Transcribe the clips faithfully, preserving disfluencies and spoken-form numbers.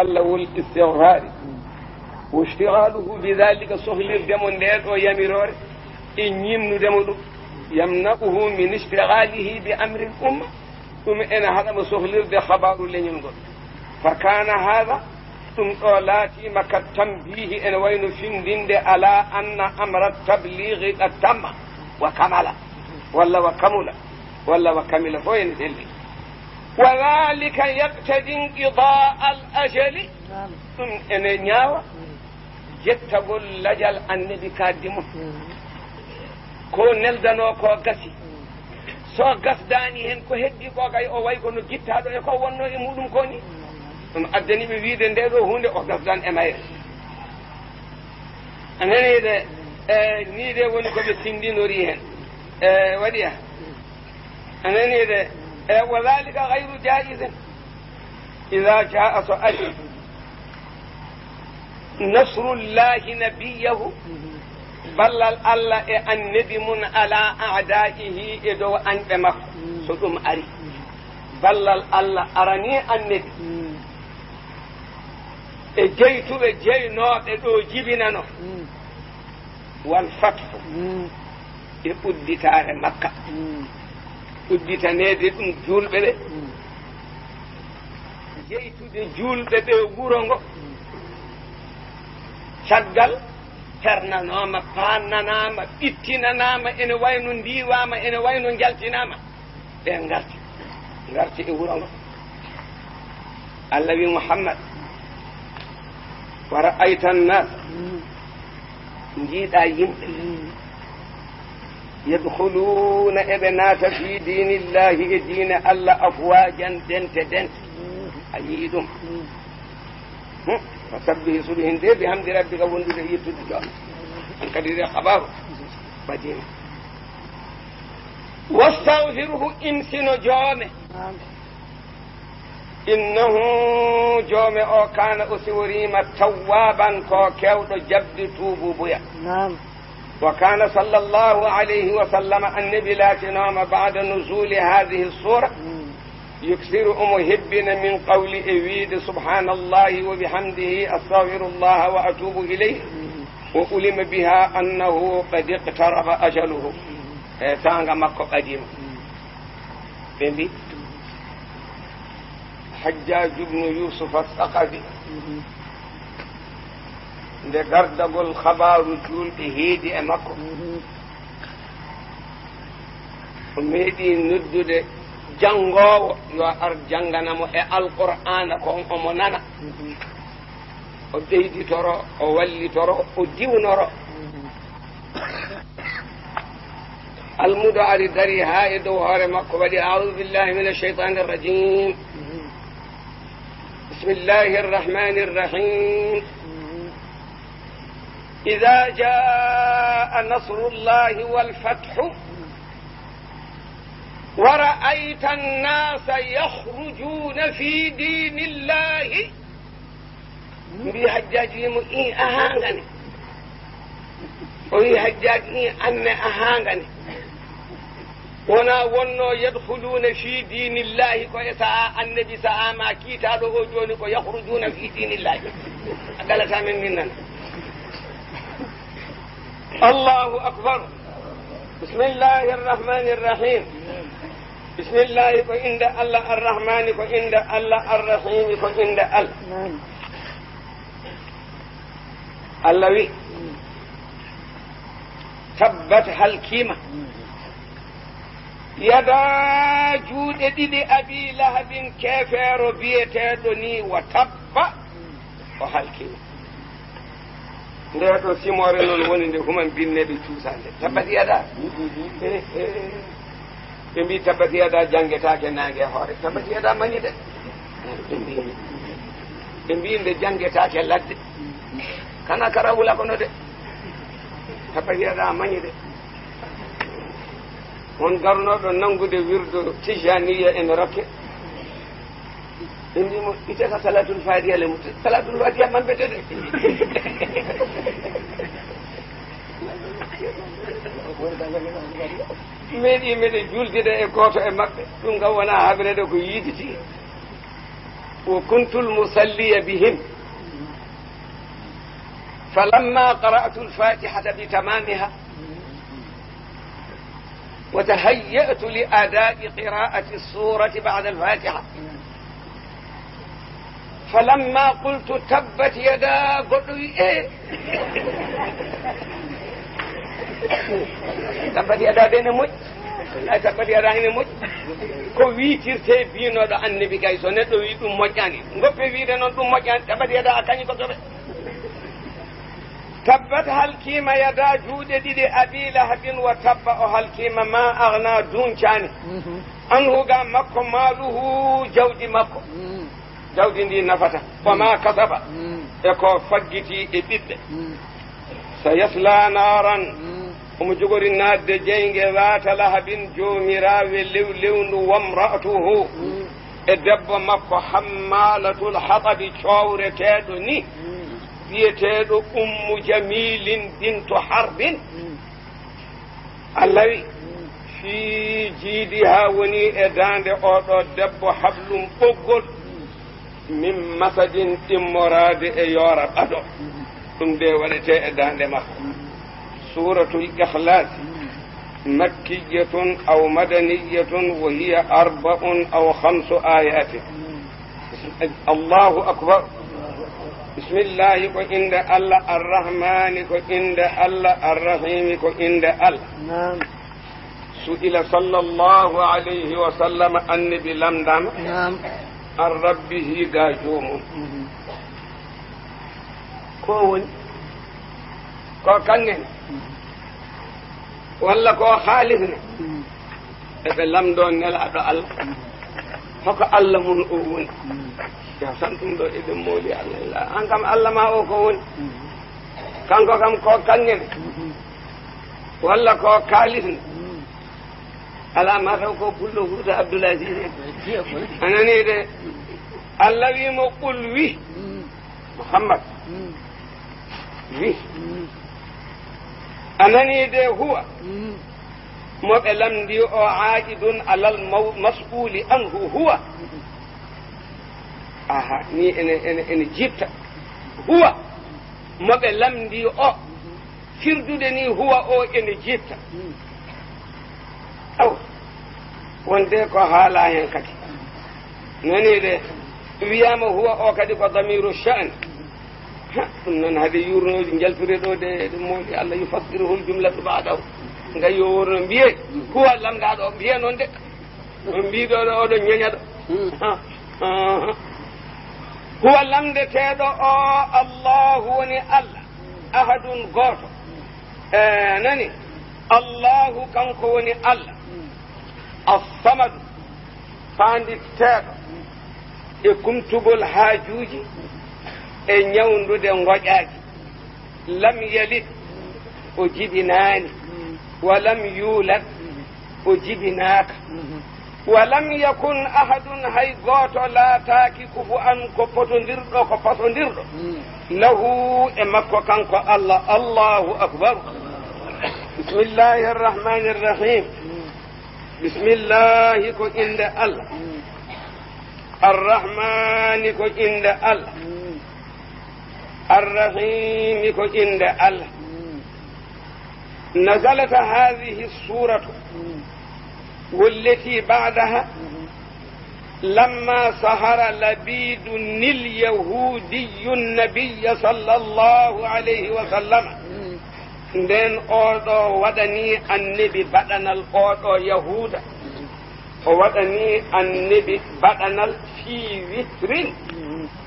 Allahul istigfaari. Wa ishtigaaluhu bi daalika, sohlirde mo ndee ɗoo yamiroore e ñiiɓnude mo ɗum, yamna'uhu min ishtigaalihi bi amril umma, ɗum ene haɗa mo sohlirde habaaru leñol ngol. Fa kaana haada, ɗum ɗoo laatiima ka tambiihi, ene wayno findinde, ala anna amra tabliigi qad tamma wa kamala, walla wa kamula, walla wa kamila, fof ene selli. Wa daalika yaqtadi inqidaa al ajali, ɗum ene ñaawa jettagol lajal annabi kaaddi mum. Ko neldanoo ko gasi. So gasdaani heen, ko heddii ko kay, o wayi kono gittaaɗo e ko wonnoo e muɗum ko ni. Ɗum addani ɓe wiyde nde ɗo huunde o gasdan e mayre. A nani de, e, ni de woni ko ɓe tindinori heen. E, waɗi ya. A nani de, e, wa daalika gayru jaaizin. Idaa jaa, so ari, nasrullahi nabiyahu, ballal Allah e annabi mum, ala aadaihi, e dow añɓe makko, so ɗum ari. Ballal Allah arani annabi e jeytuɓe jeynooɓe ɗo jibinano. Wal fathu, e udditaare Makka. Udditaneede ɗum juulɓe ɓe. Jeytude juulɓe ɓe wuro ngo. Caggal fernanooma, paannanaama, ɓittinanaama, ene wayno ndiiwaama, ene wayno njaltinaama. Ɓe ngarti, ngarti e wuro ngo. Allah wi Muhammad, wa ra'ayta nnaasa, njiiɗa yimɓe, yadkhuluuna, eɓe naata, fi diinillahi, e diine Allah, afwaajan, dente dente. A yii ɗum? Hmm. Fasabbih, subhinde, bihamdi rabbika, wondude e yettude joom. An kadi de habaru badiima. Wastaghfirhu, imsino joome. Innahu, joome o, kaana, o siworiima, tawwaaban, ko keewɗo jaɓde tuubuubuya. Wa kaana sallallahu alayhi wa sallam, annabi laatinooma, ba'da nuzuuli haadihi suura, yuksiru, omo hebbina, min qawli, e wiide, subhaanallahi wa bihamdihi, astaghfirullaha wa atuubu ilayhi, wa ulima biha annahu qad iqtaraba ajaluhu, e saanga makko qadiima. Ɓe mbi, Hajjaaju bnu Yuusufa Saqafi, nde gardagol habaaru juulɓe heedi e makko, o meeɗi noddude janngoowo yo ar janngana mo e Alqur'aana, ko omo nana. O ɓeyditoro, o wallitoro, o diwnoro. Almudo ari, dari haa e dow hoore makko, waɗi, "A'uudu billahi mina shaytaani rajim. Bismillahi rahmaani rahim. Idaa jaa nasrullahi wal fathu, wa ra'ayta nnaasa yakhrujuuna fi diinillahi." Mbi Hajjaaji wi mo, "Ii, ahaa ngane." O wi Hajjaaji, "Ii, anne, ahaa ngane." Wona wonno yadkhuluuna fi diinillahi ko e sa'a annabi, sa'a ma kiitaaɗo o jooni ko yakhrujuuna fi diinillahi. A ɗalata men min nana. Allahu akbar. Bismillahi arrahmani arrahim. Bismillahi ko innde Allah, arrahmani ko innde Allah, arrahimi ko innde Allah. Allah wi, tabbat, halkiima, yada, juuɗe ɗiɗi, abi lahabin, keefeero biyeteeɗo ni, wa tabba, o halkiima. Nde ɗo simoore noon woni nde human binneɓe cuusande. Tabbat yada. Ɓe mbi tabbat yada janngetaake naange e hoore. Tabbat yada mañi de. Ɓe mbi nde janngetaake ladde. Kana kara wula kono de. Tabbat yada mañi de. On garnooɗo nanngude wirdo Tijaniya ene rokke. Ɓe mbi mo, "Ite ka salatul fatiha le, salatul fatiha man ɓe tede." Meeɗi meɗe juultida e gooto e maɓɓe, ɗum kam wona haɓirede ko yiiditi. وكنت المصلي بهم، فلما قرأت الفاتحة بتمامها وتهيأت لأداء قراءة السورة بعد الفاتحة، فلما قلت: "تبت يدا"، goɗɗo wi: "E, tabbat yada de ne moƴƴi. Wallahi, tabbat yada ene moƴƴi." Ko wiitirte biinoɗo annabi kay, so neɗɗo wi ɗum moƴƴani, goppe wiide noon ɗum moƴƴani, tabbat yada a kañi ko soɓe. Tabbat, halkiima, yada, juuɗe ɗiɗi, abi lahabin wa tabba, o halkiima, ma agna, duuncaani, anhu, ga makko, maaluhu, jawdi makko. Jawdi ndi nafata. Wa ma kasaba, e ko faggiti e ɓiɓɓe. Sayasla naaran, omo jogori naatde jeynge, zaata lahabin, joomiraawe lewlewndu, wamra'atuhu, e debbo makko, hammalatul hatabi, coowreteeɗo ni, biyeteeɗo Ummu Jamilin bintu Harbin. Allah wi: "Fii jiidiha", woni e daande oɗo debbo, "hablum", ɓoggol, "min masadin", immoraade e yoora ɓado. Ɗum de waɗete e daande makko. Suuratul Ikhlaas, makkiyatun aw madaniyatun, wa hiya arba'un aw khamsu ayatin. Allahu akbar. Bismillahi ko innde Allah, Arrahmani ko innde Allah, Arrahimi ko innde Allah. Naam. Su'ila sallallahu alayhi wa sallam, annabi lamndama, naam, an rabbihi, ga joomum. Mhm. Ko woni? Ko kaŋŋe ne? Mhm. Walla ko haalis ne? Mhm. Eɓe lamndoo Nelaaɗo Allah. Mhm. Hoko Allah mun o woni? Mhm. Ya san ɗum ɗo eɗen mooli Allah. An kam Allah ma o ko woni? Mhm. Kanko kam ko kaŋŋe ne? Mhm. Walla ko kaalis ne? Mhm. Alaa ma taw ko pullo Fuuta Abdoul Aziz en. A nanii de? Allah wii mo, "Qul", wi. Mm. Muhammad. Mm. Wi. Mm. A nanii de? "Huwa." Mm. Mo ɓe lamndii o, aa'idun alal maw-, mas'uuli anhu, huwa. Mm. Aha, ni ene, ene, ene jitta. Huwa. Mo ɓe lamndii o. Mm. Firdude ni huwa o ene jitta. Hmm. Aw, wonde ko haala hen kadi. Nani de, wiyama huwa o kadi ko damiru sha'ni. Ha, ɗum noon hade yurnooji njaltire ɗo de, ɗum mawɗi Allah, yufassiruhul jumlatu ba'dahu. Nga yo wonno mbiye, huwa lamndaaɗo, mbiye noon de. On mbiɗo ɗo, oɗo ñoña ɗo. Hmm. Ha, ha, ha. Huwa lamndeteeɗo o, Allahu woni Allah. Ahadun gooto. E, nani? Allahu kanko woni Allah. As-samadu, faanditteeɗo e kumtugol haajuuji e ñawndude ngoƴaaji. Lam yalid, o jibinaani. Wa lam yuulad, o jibinaaka. Wa lam yakun ahadun, hay gooto laataaki, kufuwan, ko potondirɗo, ko pasondirɗo, lahu, e makko kanko Allah. Allahu akbar. Bismillahi arrahmani arrahim. Bismillahi ko innde Allah. Arrahmani ko innde Allah. Arrahimi ko innde Allah. نزلت هذه السورة والتي بعدها لما سحر لبيد اليهودي النبي صلى الله عليه وسلم. Nden oɗo waɗani annabi baɗanal, oɗo Yahuuda. O waɗani annabi baɗanal fii witrin,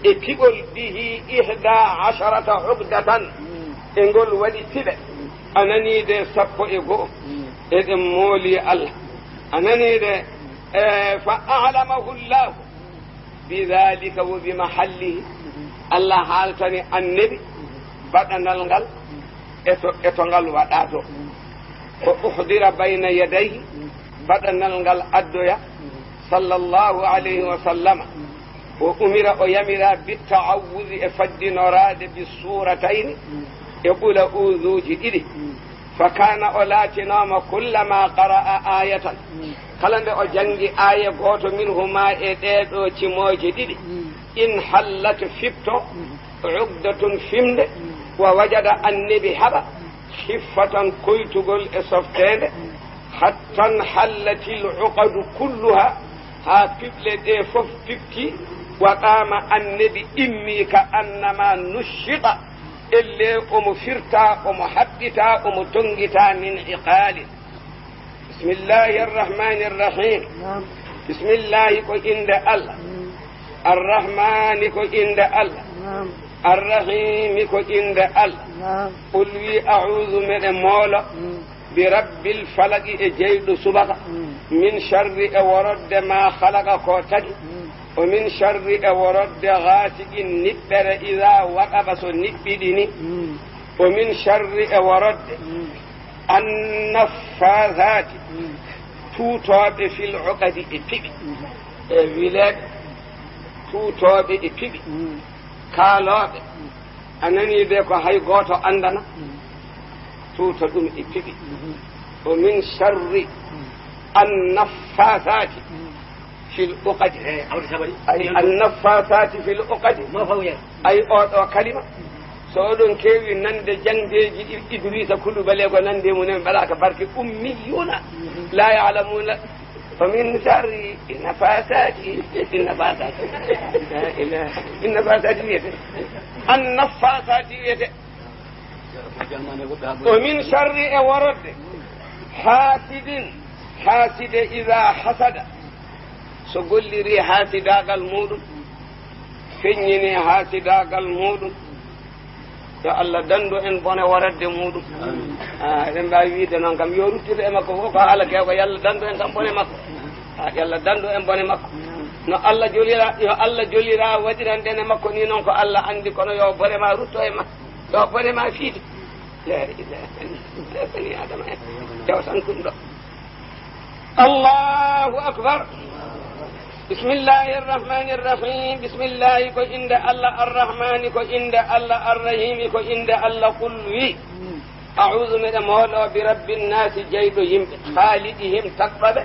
e piɓol, bihi ihda asharata uqdatan, e ngol waɗi piɓe. A nanii de, sappo e go'o. Eɗen mooli Allah. A nanii de, e, fa a'lamahu Llahu bidhalika wa bi mahallihi. Allah haaltani annabi baɗanal ngal e to, e to ngal waɗaa to. Ko uhdira bayna yadayhi, baɗanal ngal addoya, sallallahu alayhi wa sallama. O umira, o yamira, bitta'awwuzi, e faddinoraade, bi suuratayni, e qul a'uuzuuji ɗiɗi. Fa kaana, o laatinooma, kullama qara'a aayatan, kala nde o janngi aaya gooto, minhuma, e ɗee ɗoo cimooje ɗiɗi, In hallat fipto, uqdatun fimde, wa wajada annabi haɓa, khiffatan koytugol e softeende, hattan hallatil uqadu kulluha, haa piɓle ɗe fof piɓti, wa qaama annabi immi ka annama nushita, elle omo firta, omo haɓɓita, omo tonngita min iqalin. Bismillahi arrahmani arrahim. Naam. Bismillahi ko innde Allah. Mm. Arrahmani ko innde Allah. Naam. Arrahimi ko innde Allah. Naam. Qul wi a'udhu meɗe moolo. Mm. Bi rabbil falaqi e jeyɗo subaka. Mm. Min sharri e worodde ma khalaqa ko tagi. Mm. O min sharri e worodde ghasiqin niɓɓere idha waqaba so niɓɓiɗini. Mm. O min sharri e worodde. Mm. Annaffasaati, tuutooɓe fil uqadi e piɓi, e wileeɓe, tuutooɓe e piɓi, kaalooɓe, a nanii de ko hay gooto anndana, tuuta ɗum e piɓi. O min sharri annaffasaati fil uqadi. Ay annaffasaati fil uqadi. Ay oɗo kalima, so oɗon keewi nande jangdeeji I-, Idrisa Kulubale ko nande mum en mbaɗa ka barke ummiyuna la ya'lamuna. Wa min sharri nafasati, nafasati. La ilaha, nafasati wiyete. Annafasati wiyete. O min sharri e worodde. Hasidin, haside ida hasada. So golliri hasidaagal muɗum, feññini hasidaagal muɗum, yo Allah dandu en bone worodde muɗum. Ah, eɗen mbaawi wiide noon kam, yo ruttido e makko fof ko haala kewko, yo Allah dandu en kam bone makko. Ah, yo Allah dandu en bone makko. No Allah jolira, yo Allah jolira waɗiranɗen e makko ni noon ko Allah anndi, kono yo bone ma rutto e ma, yo bone ma fiiti. La ilaha illa bani Adama en. Tewtan ɗum ɗo. Allahu akbar. Bismillahi arrahmani arrahim. Bismillahi ko innde Allah, arrahmani ko innde Allah, arrahimi ko innde Allah. Qul wi, a'udhu meɗe moolo bi rabbin nasi, jeyɗo yimɓe, khaliqihim tagɗoɓe,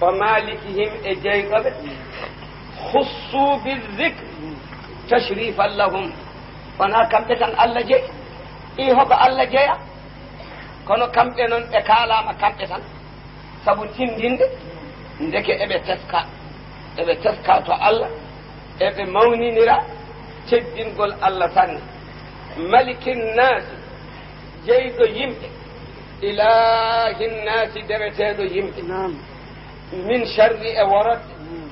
wa malikihim e jeyɗoɓe. Khussu bi dhikr tashrifan lahum. Wona kamɓe tan Allah jeyi. I hoko Allah jeya? Kono kamɓe noon ɓe kaalama kamɓe tan, sabu tindinde ndeke eɓe teska, eɓe teska to Allah, eɓe mawninira teddingol Allah sanne. Malikin naasi, jeyɗo yimɓe, ilahin naasi, deweteeɗo yimɓe. Naam. Min sharri e worodde, mm,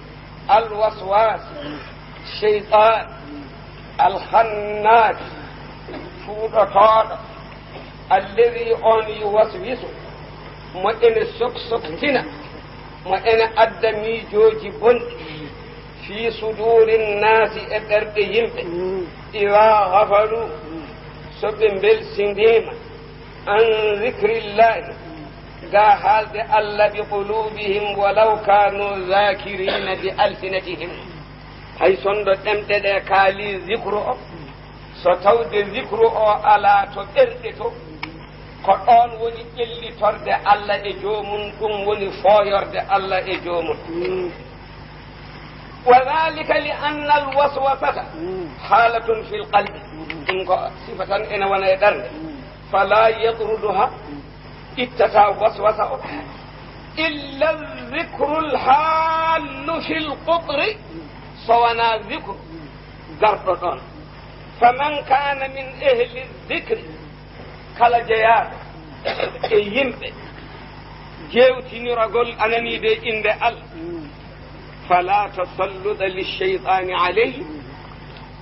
alwaswasi, sheytaan, alkhannasi, fuuɗotooɗo, alladi on yuwaswisu, mo ene soksoktina, mo ene adda miijooji bonɗi, fi sudurin naasi, e ɓerɗe yimɓe, ida gafalu, so ɓe mbelsindiima, an zikrillahi, ga haalde Allah, bi qulubihim walaw kanu zakirina bi alsinatihim. Hay sonno ɗemɗe ɗe kaali zikru o, so tawde zikru o alaa to ɓerɗe to, ko ɗoon woni ƴellitorde Allah e joomum, ɗum woni fooyorde Allah e joomum. Wa dhalika li anna al waswasata halatun fil qalbi. Ɗum ko sifa tan ene wona e ɓernde. Fala yatruduha, ittata waswasa o, illa dhikru al hallu fil qutri, so wona zikru garɗo ɗoon. Faman kana min ahli dhikri, kala jeyaaɗo e yimɓe jeewtiniragol anani de innde Allah, fala tasalluta lisheytani alayhi,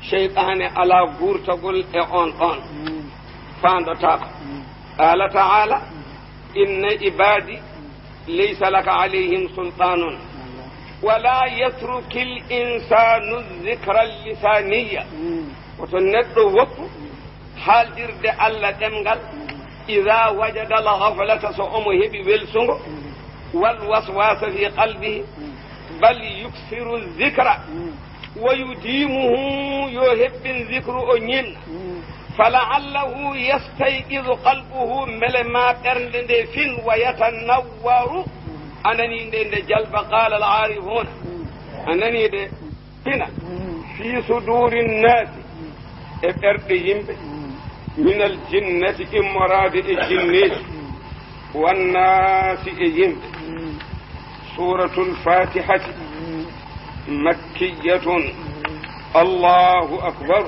seytaane alaa guurtagol e on ɗon, faandotaako. Qala taala, inna ibadi laysa laka alayhim sultanun, wala yatruki l insanu dhikra lisaniya. Woto neɗɗo woppu haaldirde Allah ɗemngal, ida wajada al ghaflata, so omo heɓi welsungo, wal waswasa fi qalbihi, bal yuksiru dhikra, wa yudimuhu, yo heɓɓin zikru o ñinna, falaallahu yastayqidu qalbuhu, mbele ma ɓernde nde fin, wa yatanawwaru, anani nde nde jalba, qala al arifuna, anani nde fina. في صدور الناس, e ɓerɗe yimɓe, من الجنة, immoraade e jinneeji, والناس, e yimɓe. سورة الفاتحة مكية. الله أكبر.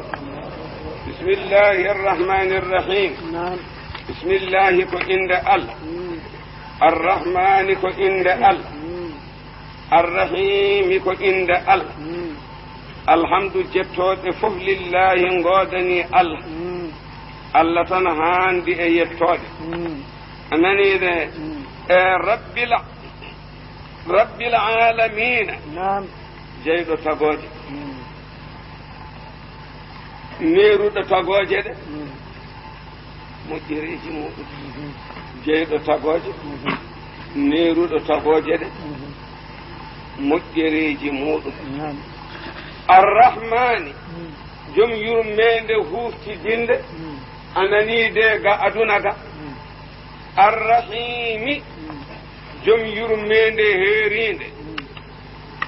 بسم الله الرحمن الرحيم. Naam. Bismillaahi ko innde Allah. Mm. Arrahmaani ko innde Allah. Mm. Arrahiimi ko innde Allah. Mm. Alhamdu, jettooɗe fof, lillaahi, ngoodanii Allah. Mm. Allah tan haandi e yettoode. Mm. A nanii de? Mm. E Rabbil, Rabbil aalamiina. Naam. Jeyɗo tagooje. Mm. Neeruɗo tagooje ɗe. Mm. Moƴƴereeji muuɗum. Mhm. Jeyɗo tagooje. Mhm. Neeruɗo tagooje ɗe. Mhm. Moƴƴereeji muuɗum. Naam. Arrahmaani, mm, jom yurmeende huuftidinde, mm, a nanii de, ga aduna ga. Mm. Arrahiimi, mm, jom yurmeende heeriinde, mm,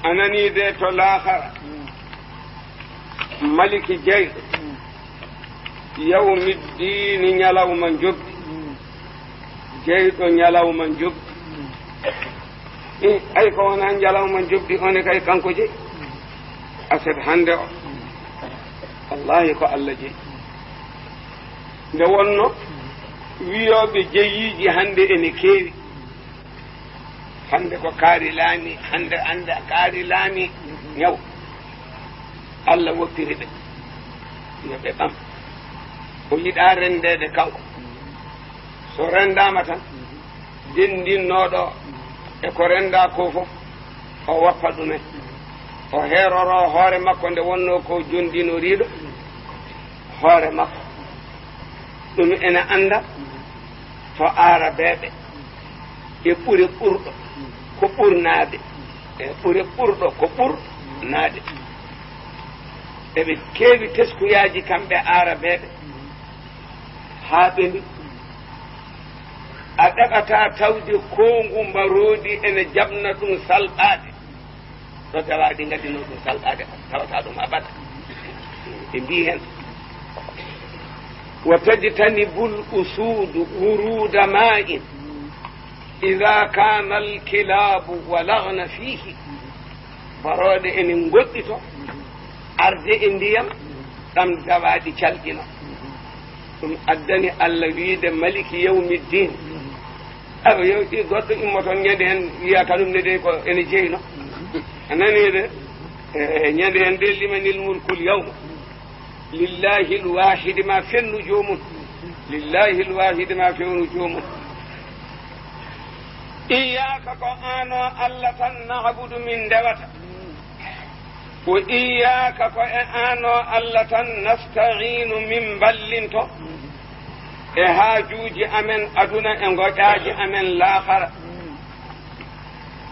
a nanii de, to laahara. Mm. Maliki, jeyɗo. Mm. Yawmiddiini, ñalawma njoɓdi. Mm. Jeyɗo ñalawma njoɓdi. Mm. Eh, ay ko wonaa ñalawma njoɓdi, one kay kanko jeyi. Mm. Aset hannde o. Mm. Wallaahi ko Allah jeyi. Nde wonno, mm, wiyooɓe jeyiiji hannde ene keewi. Hannde ko kaari laami, hannde, hannde kaari laami, ñaw. Allah woppiri ɓe, yo ɓe ɓam. O yiɗaa renndeede kanko. So renndaama tan, denndinnooɗo e ko renndaa ko fof, o woppa ɗumen. O heeroro hoore makko nde wonnoo ko jonndinoriiɗo hoore makko. Ɗum ene annda to aarabeeɓe e ɓure ɓurɗo ko ɓurnaade, e ɓure ɓurɗo ko ɓurnaade. Eɓe keewi teskuyaaji kamɓe aarabeeɓe haa ɓe mbi, a ɗaɓataa tawde koongu mbaroodi ene jaɓna ɗum salɓaade. Ɗo tawa ɗi ngadinoo ɗum salɓaade, tawata ɗum abada. Ɓe mbii heen, wa tajtanibul usuudu wuruuda maa'in, idaa kaana alkilaabu walagna fiihi. Barooɗe ene ngoɗɗito arde e ndiyam, ɗam dawaaɗi calɗina. Ɗum addani Allah wiyde Maliki yawmi ddin. Awa, yewti goɗɗo immoto ñande heen, wiya kanum ne de ko ene jeyno. A nanii de? E, ñande heen de, limanil mulkul yawma. Lillahi l-waahidi, ma fennu joomum. Lillahi l-waahidi, ma fewnu joomum. Iyyaka, ko aan o Allah tan, na'budu, min ndewata. Wa iyyaka, ko e aan o Allah tan, nasta'iinu, min mballinto e haajuuji amen aduna e ngoƴaaji amen laakara.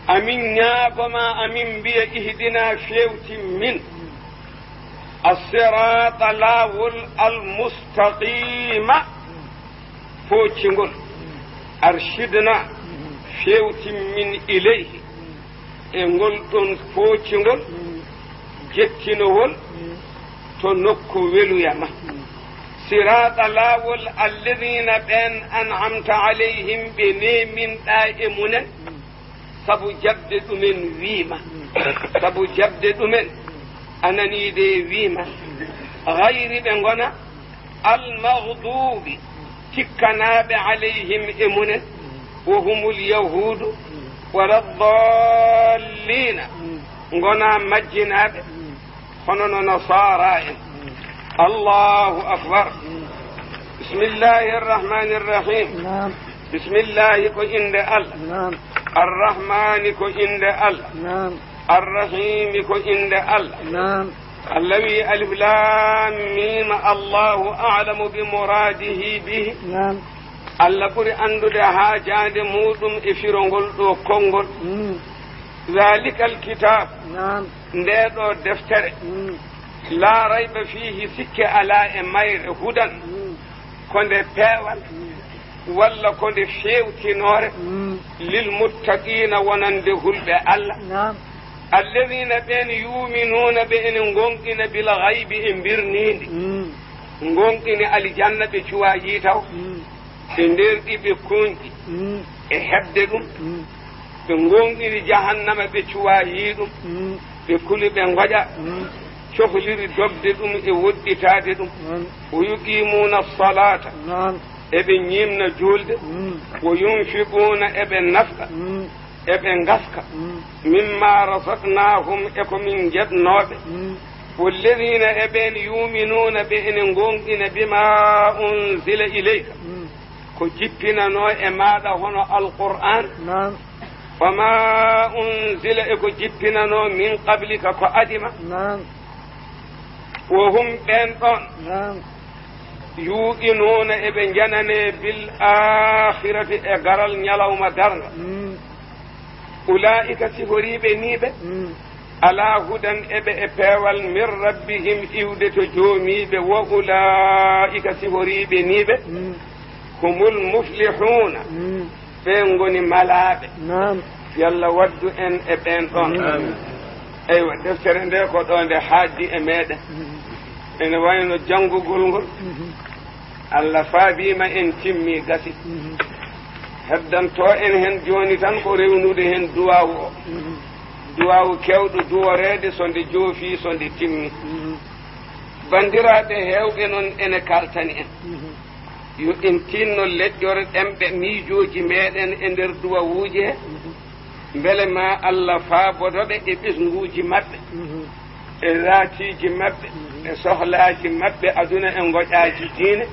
Amin ñaago ma, amin mbiya, ihdina, feewtin min, as-siraata, laawol, al-mustaqiima, pooccingol. Arshidna, feewtin min, ilayhi, e ngol ɗon pooccingol, jettinowol to nokku weluya ma. Siraata, laawol, alladina, ɓeen, an'amta alayhim, ɓe neeminɗaa e munen, sabu jaɓde ɗumen wiima, sabu jaɓde ɗumen, a nanii de, wiima, gayri, ɓe ngona, almaghdubi, tikkanaaɓe, alayhim, e munen, wa humul yahuudu, wala ddaalliina, ngona majjinaaɓe, hono no nasaara en. Allahu akbar. Bismillahi rrahmani rrahim. Naam. Bismillahi ko innde Allah. Naam. Arrahmani ko innde Allah. Naam. Arrahimi ko innde Allah. Naam. Allah wi, alif lam mim, Allahu a'lamu bi muradihi bihi. Naam. Allah ɓuri anndude haajaade muuɗum e firongol ɗo konngol. Mm. Zalikal kitab. Naam. Ndee ɗo deftere. Mm. La rayba fihi, sikke alaa e mayre, hudan, mm, ko nde peewal, mm, walla ko nde feewtinoore, mm, lil muttaqiina, wonande hulɓe Allah. Naam. Alladina ɓen yuminuuna ɓe ene ngonɗina bil gaybi e mbirniindi. Mm. Ngonɗini alijanna ɓe cuwa yiitaw. Mm. Ɓe nderɗi ɓe kuñɗi. Mm. E heɓde ɗum. Mm. Ɓe ngonɗini jahannama ɓe cuwa yii ɗum. Mm. Ɓe kuli ɓe ngoƴa. Mm. Cohliri dogde ɗum e woɗɗitaade ɗum. Mm. Wo yuqimuuna salata. Naam. Eɓe ñiimna juulde. Mm. Wo yunfiquuna eɓe nafqa. Mm. Eɓe ngaska. Mm. Mimma razaqnahum e ko min jeɗnooɓe. Mm. Walladina e ɓeen yuminuuna ɓe ene ngonɗina bima unzila ilayka. Mm. Ko jippinanoo e maaɗa hono Alqur'aan. Naam. Wa ma unzila e ko jippinanoo min qablika ko adima. Naam. Wo hum ɓeen ɗoon. Naam. Yuuqinuuna eɓe njananee bil aakhirati e garal ñalawma darnga. Mm. Ulaa'ika siforiiɓe nii ɓe. Mm. Alaa hudan eɓe e peewal min rabbihim iwde to joomiiɓe wo ulaa'ika siforiiɓe nii ɓe. Mm. Humul muflihuuna. Mm. Ɓe ngoni malaaɓe. Naam. Yalla waddu en e ɓeen ɗoon. Amin. Eywa, deftere nde ko ɗo nde haaddi e meɗen. Mm. Ene wayno janngugol ngol. Mm. Allah faabiima en timmi gasi. Mm. Heddanto en heen jooni tan ko rewnude heen duwaawu o. Mm. Duwaawu keewɗo duworeede so nde joofi, so nde timmi. Mm. Banndiraaɓe heewɓe noon ene kaaltani en. Mm. Yo en tinno leƴƴore ɗemɗe miijooji meɗen e nder duwawuuje he, mbele ma Allah faabodo ɓe e ɓesnguuji maɓɓe, e laatiiji maɓɓe, e sohlaaji maɓɓe aduna e ngoƴaaji diine.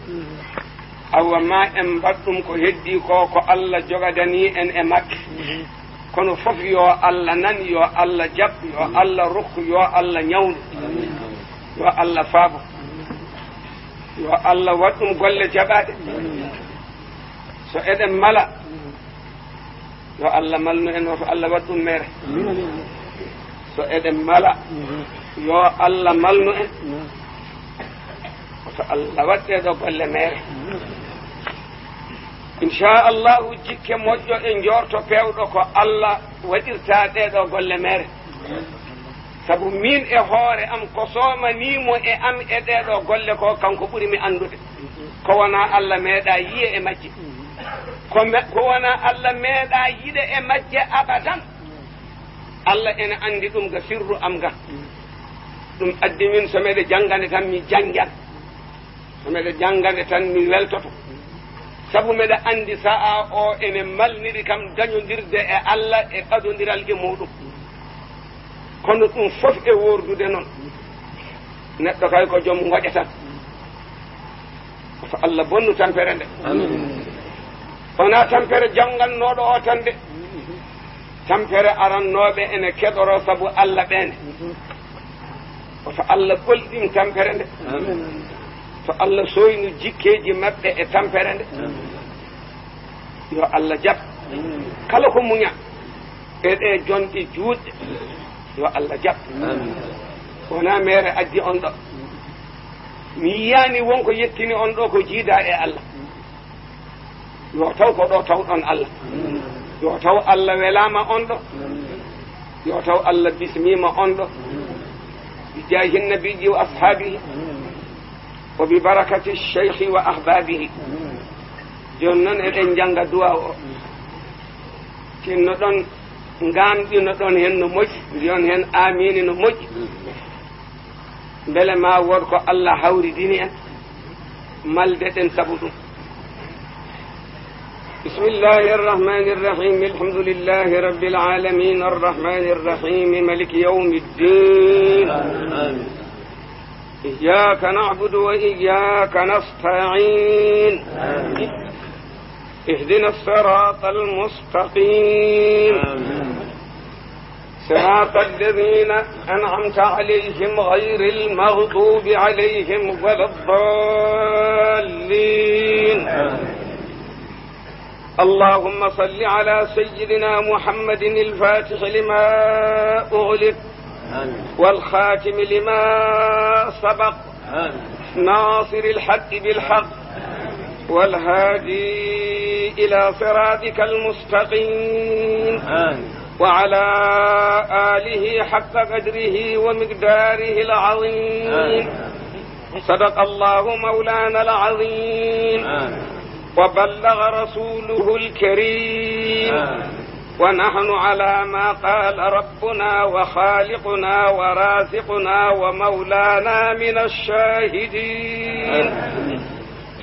Awa ma en mbaɗ ɗum ko heddii ko, ko Allah jogadanii en e maɓɓe. Kono fof yo Allah nan, yo Allah jaɓ, yo Allah rokku, yo Allah ñawnu, yo Allah faabo. Yo Allah waɗ ɗum golle jaɓaaɗe. So eɗen mala, yo Allah malnu en, woto Allah waɗ ɗum mere. So eɗen mala, yo Allah malnu en, woto Allah waɗ ɗee ɗoo golle mere. Inchallahu, jikke moƴƴo e njoorto peewɗo ko Allah waɗirta ɗee ɗoo golle mere. Sabu miin e hoore am, ko soomanii mo e am e ɗee ɗoo golle ko, kanko ɓuri mi anndude. Ko wonaa Allah meeɗaa yiye e majje. Ko me-, ko wonaa Allah meeɗaa yiɗe e majje abadan. Allah ene anndi ɗum ga sirru am ga. Ɗum addi min so meɗe janngande tan mi janngan. So meɗe janngande tan mi weltoto. Sabu meɗe anndi sa'a o ene malniri kam dañondirde e Allah e ɓadondiral e muɗum. Kono ɗum fof e wordude noon, neɗɗo kay ko joom ngoƴa tan. Ko Allah bonnu tampere nde. Amin. Wonaa tampere janngannooɗo o tan de. Tampere arannooɓe ene keɗoroo sabu Allah ɓeene. Woto Allah ɓolɗin tampere nde. Amin. To Allah sooynu jikkeeji maɓɓe e tampere nde. Amin. Yo Allah jaɓ. Amin. Kala ko muña e ɗe jonɗe juutɗe, yo Allah jaɓ. Amin. Wonaa mere addi on ɗo. Mi yiyaani won ko yettini on ɗo ko jiida e Allah. Yo taw ko ɗo tawɗon Allah. Yo taw Allah welaama on ɗo. Yo taw Allah bismiima on ɗo. Bi jaahi nabiyyi wa ashaabihi. Wa bi barakati cheikhi wa ahbaabihi. Jooni noon eɗen njannga duwaaw o. Tinno ɗon, ngaamɗino ɗon heen no moƴƴi, mbiyon heen aamiin no moƴƴi. Mbele ma wood ko Allah hawridini en, malde ɗen sabu ɗum. بسم الله الرحمن الرحيم. الحمد لله رب العالمين. الرحمن الرحيم. ملك يوم الدين. آمين. إياك نعبد وإياك نستعين. آمين. اهدنا الصراط المستقيم. آمين. صراط الذين أنعمت عليهم غير المغضوب عليهم ولا الضالين. آمين. اللهم صل على سيدنا محمد الفاتح لما أغلق. آمين. والخاتم لما سبق. آمين. ناصر الحق بالحق. والهادي إلى صراطك المستقيم. آمين. وعلى آله حق قدره ومقداره العظيم. صدق الله مولانا العظيم. وبلغ رسوله الكريم. ونحن على ما قال ربنا وخالقنا ورازقنا ومولانا من الشاهدين.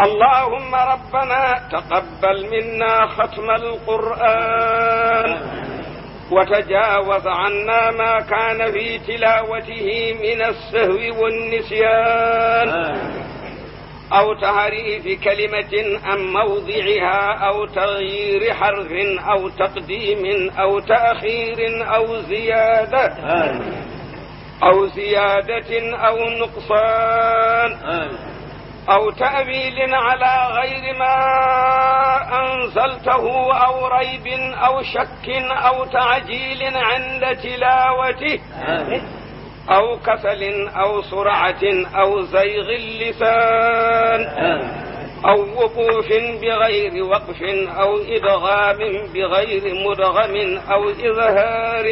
اللهم ربنا تقبل منا ختم القرآن، وتجاوز عنا ما كان في تلاوته من السهو والنسيان، أو تحريف كلمة عن موضعها، أو تغيير حرف، أو تقديم أو تأخير، أو زيادة، أو زيادة أو نقصان، أو تأويل على غير ما أنزلته، أو ريب، أو شك، أو تعجيل عند تلاوته، أو كسل، أو سرعة، أو زيغ اللسان، أو وقوف بغير وقف، أو إدغام بغير مدغم، أو إظهار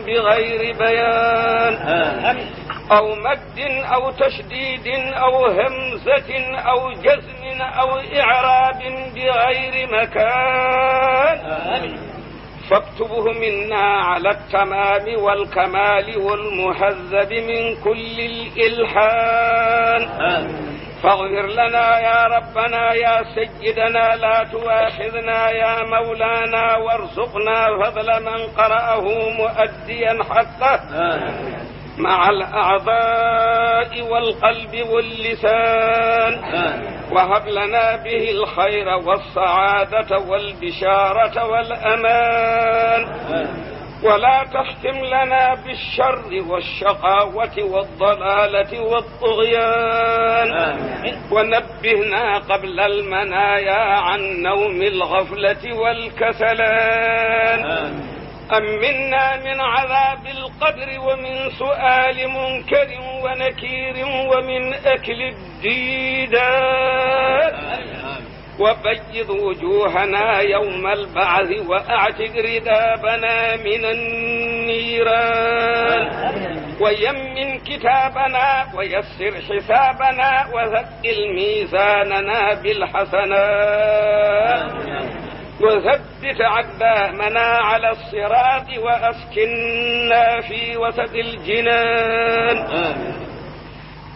بغير بيان، أو مد أو تشديد أو همزة أو جزم أو إعراب بغير مكان. فاكتبه منا على التمام والكمال والمهذب من كل الإلحان. فاغفر لنا يا ربنا يا سيدنا، لا تؤاخذنا يا مولانا، وارزقنا فضل من قرأه مؤديا حقه مع الأعضاء والقلب واللسان. وهب لنا به الخير والسعادة والبشارة والأمان. ولا تختم لنا بالشر والشقاوة والضلالة والطغيان. ونبهنا قبل المنايا عن نوم الغفلة والكسلان. أمنا من عذاب القبر ومن سؤال منكر ونكير ومن أكل الديدان. وبيض وجوهنا يوم البعث وأعتق رقابنا من النيران. ويمن كتابنا ويسر حسابنا وثقل ميزاننا بالحسنات. وثبت أقدامنا على الصراط وأسكننا في وسط الجنان.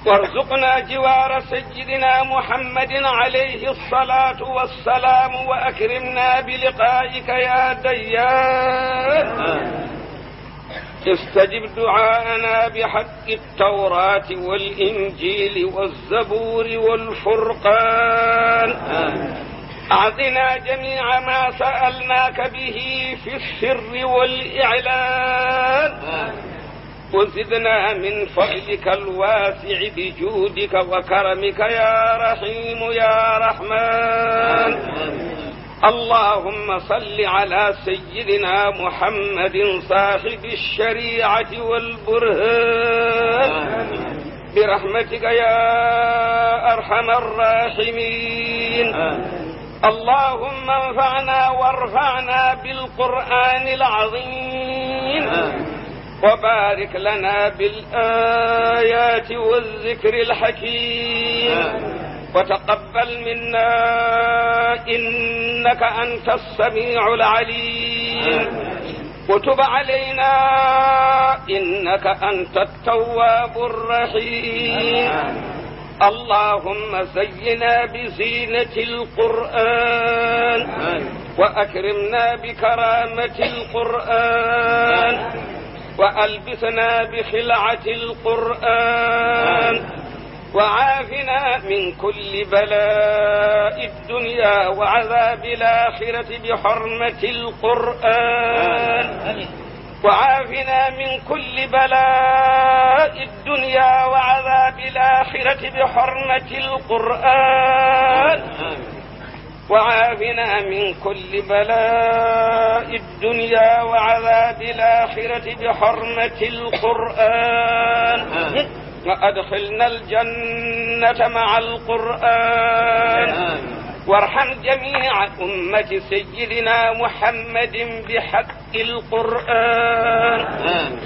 وارزقنا جوار سيدنا محمد عليه الصلاة والسلام، وأكرمنا بلقائك يا ديان. استجب دعاءنا بحق التوراة والإنجيل والزبور والفرقان. أعطنا جميع ما سألناك به في السر والإعلان. وزدنا من فضلك الواسع بجودك وكرمك يا رحيم يا رحمن. اللهم صل على سيدنا محمد صاحب الشريعة والبرهان برحمتك يا أرحم الراحمين. اللهم انفعنا وارفعنا بالقرآن العظيم. وبارك لنا بالآيات والذكر الحكيم. وتقبل منا إنك أنت السميع العليم. وتب علينا إنك أنت التواب الرحيم. اللهم زينا بزينة القرآن. وأكرمنا بكرامة القرآن. وألبسنا بخلعة القرآن. وعافنا من كل بلاء الدنيا وعذاب الآخرة بحرمة القرآن. وعافنا من كل بلاء الدنيا وعذاب الآخرة بحرمة القرآن. وعافنا من كل بلاء الدنيا وعذاب الآخرة بحرمة القرآن. وأدخلنا الجنة مع القرآن. وارحم جميع أمة سيدنا محمد بحق القرآن. آمين.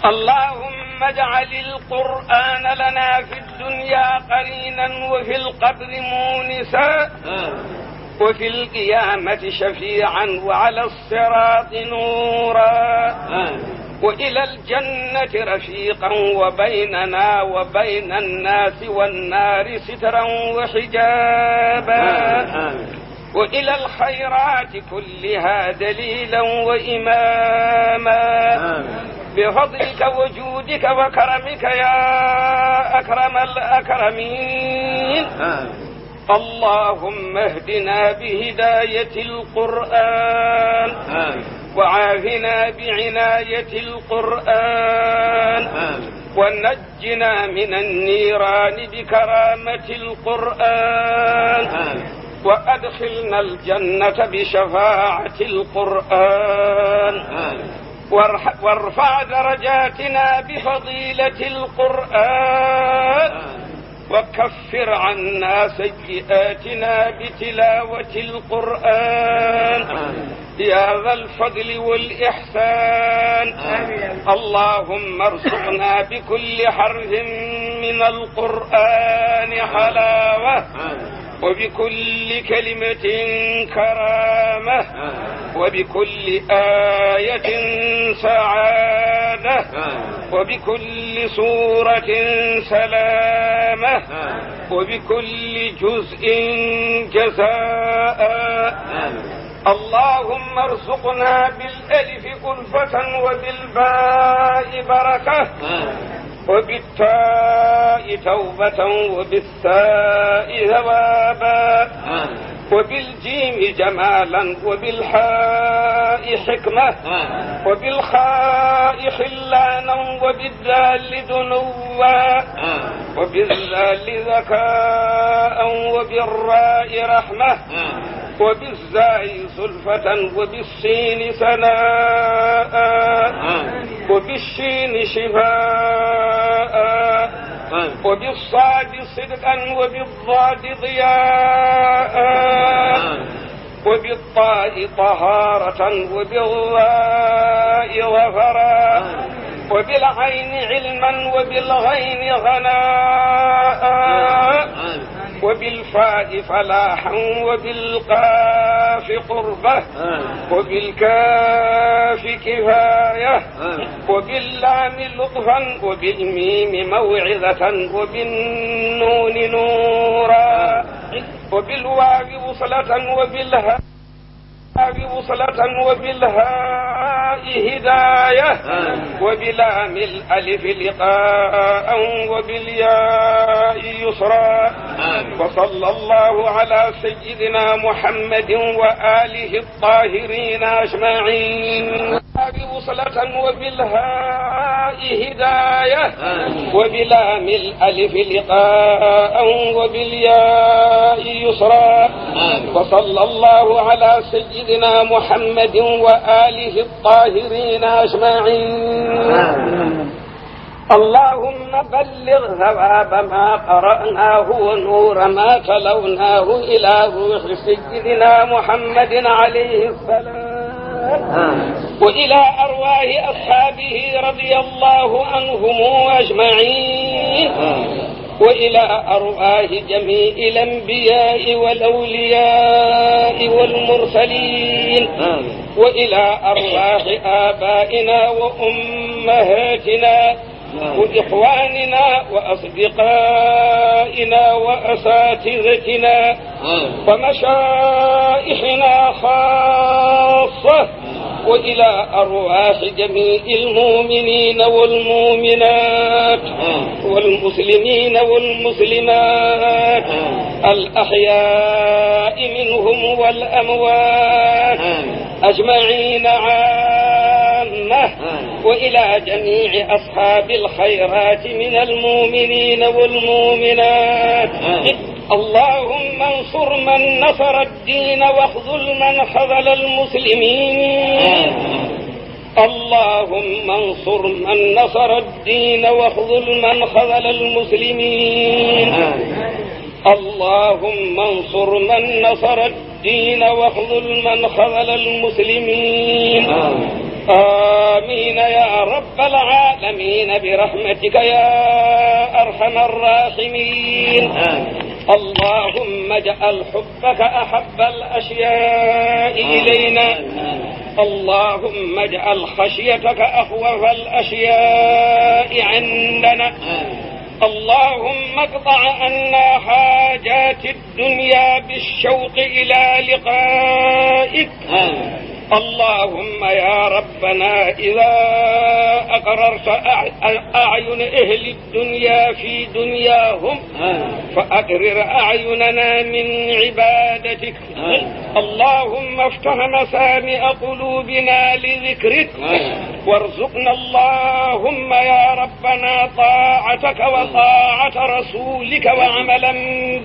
اللهم اجعل القرآن لنا في الدنيا قرينا وفي القبر مونسا. آمين. وفي القيامة شفيعا وعلى الصراط نورا. آمين. وإلى الجنة رفيقا وبيننا وبين الناس والنار سترا وحجابا. آمين. آمين. وإلى الخيرات كلها دليلا وإماما. آمين. بفضلك وجودك وكرمك يا أكرم الأكرمين. آمين. اللهم اهدنا بهداية القرآن. آمين. وعافنا بعناية القرآن. آمين. ونجنا من النيران بكرامة القرآن. آمين. وأدخلنا الجنة بشفاعة القرآن. آمين. وارح-، وارفع درجاتنا بفضيلة القرآن. آمين. وكفر عنا سيئاتنا بتلاوة القرآن. آمين. يا ذا الفضل والإحسان. آمين. اللهم ارزقنا بكل حرف من القرآن حلاوة. آمين. وبكل كلمة كرامة. آمين. وبكل آية سعادة. آمين. وبكل سورة سلامة. آمين. وبكل جزء جزاء. آمين. اللهم ارزقنا بالألف ألفة وبالباء بركة. آمين. وبالتاء توبة وبالثاء ثوابا. آمين. وبالجيم جمالا وبالحاء حكمة. آمين. وبالخاء خلانا وبالدال دنوا. آمين. وبالذال ذكاء وبالراء رحمة. آمين. وبالزاي زلفة وبالسين ثناء. آمين. وبالشين شفاء. آمين. وبالصاد صدقا وبالضاد ضياء. آمين. وبالطاء طهارة وبالظاء ظفرا. آمين. وبالعين علما وبالغين غناء. آمين. وبالفاء فلاحا وبالقاف قربة. آمين. وبالكاف كفاية. آمين. وباللام لطفا وبالميم موعظة وبالنون نورا. آمين. وبالواو وصلة وبالهاء وصلة وبالهاء هداية. آمين. وبلام الألف لقاء وبالياء يسرا. آمين. وصلى الله على سيدنا محمد وآله الطاهرين أجمعين. وصلة وبالهاء هداية. آمين. وبلام الألف لقاء وبالياء يسرا. آمين. وصلى الله على سيدنا محمد وآله الطاهرين أجمعين. آمين. اللهم بلغ ثواب ما قرأناه ونور ما تلوناه إلى روح سيدنا محمد عليه السلام. آمين. وإلى أرواح أصحابه رضي الله عنهم أجمعين. آمين. وإلى أرواح جميع الأنبياء والأولياء والمرسلين. آمين. وإلى أرواح آبائنا وأمهاتنا. آمين. وإخواننا وأصدقائنا وأساتذتنا. آمين. ومشائخنا خاصة. وإلى أرواح جميع المؤمنين والمؤمنات. آمين. والمسلمين والمسلمات. آمين. الأحياء منهم والأموات. آمين. أجمعين عامة. آمين. وإلى جميع أصحاب الخيرات من المؤمنين والمؤمنات. آمين. اللهم انصر من نصر الدين واخذل من خذل المسلمين. آمين. اللهم انصر من نصر الدين واخذل من خذل المسلمين. آمين. اللهم انصر من نصر الدين واخذل من خذل المسلمين. آمين. آمين يا رب العالمين برحمتك يا أرحم الراحمين. آمين. اللهم اجعل حبك أحب الأشياء إلينا. آمين. اللهم اجعل خشيتك أخوف الأشياء عندنا. آمين. اللهم اقض عنا حاجات الدنيا بالشوق إلى لقائك. آمين. اللهم يا ربنا، إذا أقررت أع-، أعين أهل الدنيا في دنياهم، آمين. فأقرر أعيننا من عبادتك. آمين. اللهم افتح مسامع قلوبنا لذكرك. آمين. وارزقنا اللهم يا ربنا طاعتك وطاعة رسولك وعملا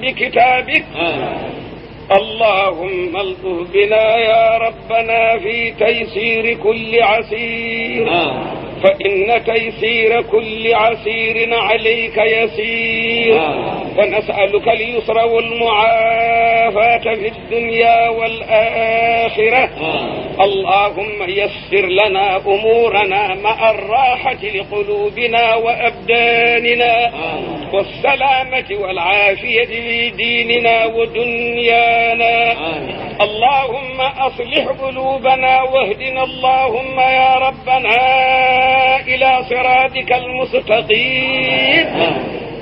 بكتابك. آمين. اللهم الطف بنا يا ربنا في تيسير كل عسير. آمين. فإن تيسير كل عسير عليك يسير. آمين. ونسألك اليسر والمعافاة في الدنيا والآخرة. آمين. اللهم يسر لنا أمورنا مع الراحة لقلوبنا وأبداننا. آمين. والسلامة والعافية في ديننا ودنيانا. آمين. اللهم أصلح قلوبنا واهدنا اللهم يا ربنا إلى صراطك المستقيم. آمين.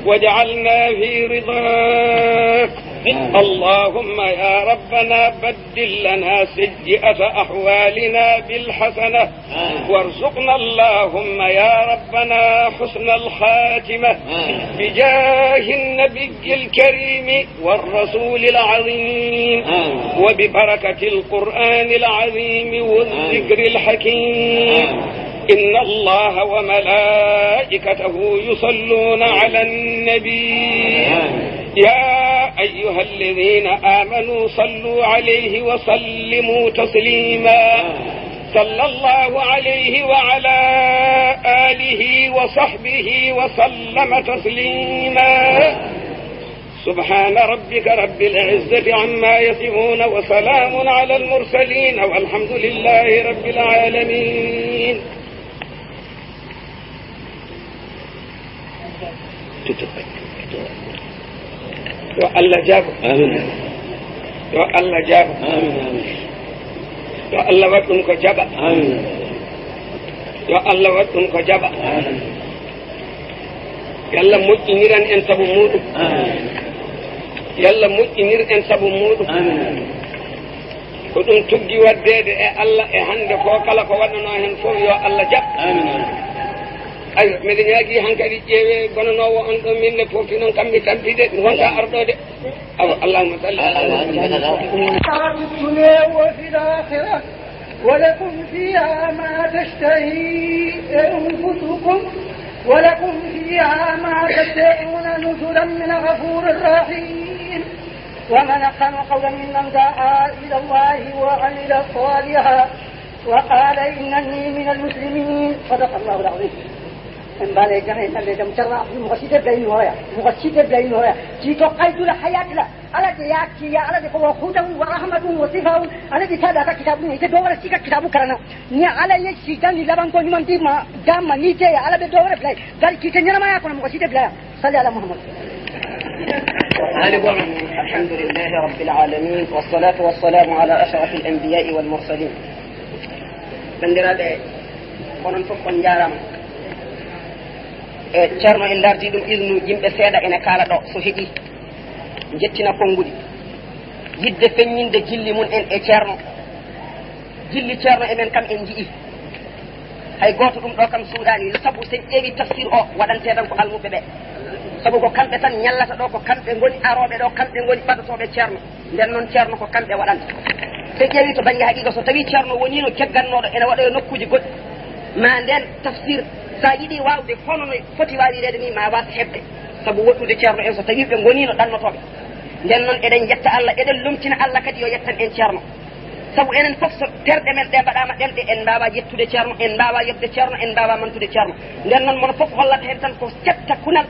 واجعلنا في رضاك. آمين. اللهم يا ربنا بدل لنا سيئة أحوالنا بالحسنة. آمين. وارزقنا اللهم يا ربنا حسن الخاتمة. آمين. بجاه النبي الكريم والرسول العظيم. آمين. وببركة القرآن العظيم والذكر آمين. الحكيم. آمين. إن الله وملائكته يصلون على النبي. آمين. يا أيها الذين آمنوا صلوا عليه وسلموا تسليما. آمين. صلى الله عليه وعلى آله وصحبه وسلم تسليما. سبحان ربك رب العزة عما يصفون وسلام على المرسلين والحمد لله رب العالمين. Yo Allah jaabo. Amin. Yo Allah jaabo. Amin, amin. Yo Allah waɗ ɗum ko jaɓa. Amin. Yo Allah waɗ ɗum ko jaɓa. Amin. Yo Allah moƴƴiniran en sabu muɗum. Amin. Yo Allah moƴƴinir en sabu muɗum. Amin. Ko ɗum tuggi waddeede e Allah e hannde ko kala ko waɗanoo heen fof yo Allah jaɓ. Amin. Ayo, miɗa ñaagi hankadi ƴeewe gonanoowo on ɗo min ne pofti noon kam mi tampide mi wonta arɗo de. Awa, Allahumma salli ala Muhammad. في الدنيا وفي الآخرة ولكم فيها ما تشتهي أنفسكم ولكم فيها ما تدعون نزلا من غفور رحيم. ومن أحسن قولا ممن دعا إلى الله وعمل صالحا وقال إنني من المسلمين. صدق الله العظيم. En mbaale jam, en mbaale jam. Ceerno Abdul Muhsin Ibrahim Hoya, Muhsin Ibrahim Hoya, ci to qaydul hayat la. Ala de ya ci ya ala de ko wa hudan wa rahmatun wa sifaun. Ala de tada ka kitabu ne ite do wala sika kitabu karana. Ni ala ye ci dan ni laban ko ni man di ma dama ni te ya ala de do wala blay. Dar ki te nyama ya ko Muhsin Ibrahim. صل على محمد. الحمد لله رب العالمين، والصلاة والسلام على أشرف الأنبياء والمرسلين. Banndiraaɓe, onon fof on njaaraama. E Ceerno en ndaardi ɗum isnu yimɓe seeɗa ene kaala ɗo, so heƴii, njettina konnguɗi. Yiɗde feññinde jilli mum en e Ceerno. Jilli Ceerno e men kam en nji'i. Hay gooto ɗum ɗo kam suuɗaani, sabu so en ƴeewi tafsir o waɗantee tan ko almuɓɓe ɓe. Sabu ko kamɓe tan ñallata ɗo, ko kamɓe ngoni arooɓe ɗo, kamɓe ngoni ɓadotooɓe Ceerno. Nden noon Ceerno ko kamɓe waɗanta. So en ƴeewi to bannge haqiiqa, so tawii Ceerno woniino jaggannooɗo ene waɗoya nokkuuji goɗɗi, ma nden tafsir, so a yiɗi waawde hono no foti waawireede ni, ma waas heɓde. Sabu woɗɗude Ceerno en, so tawii ɓe ngoniino ɗannotooɓe. Nden noon eɗen njetta Allah, eɗen lomtina Allah kadi yo yettan en Ceerno. Sabu enen fof so terɗe men ɗe mbaɗaama ɗemɗe, en mbaawaa yettude Ceerno, en mbaawaa yoɓde Ceerno, en mbaawaa mantude Ceerno. Nden noon mono fof hollata heen tan ko cetta kunal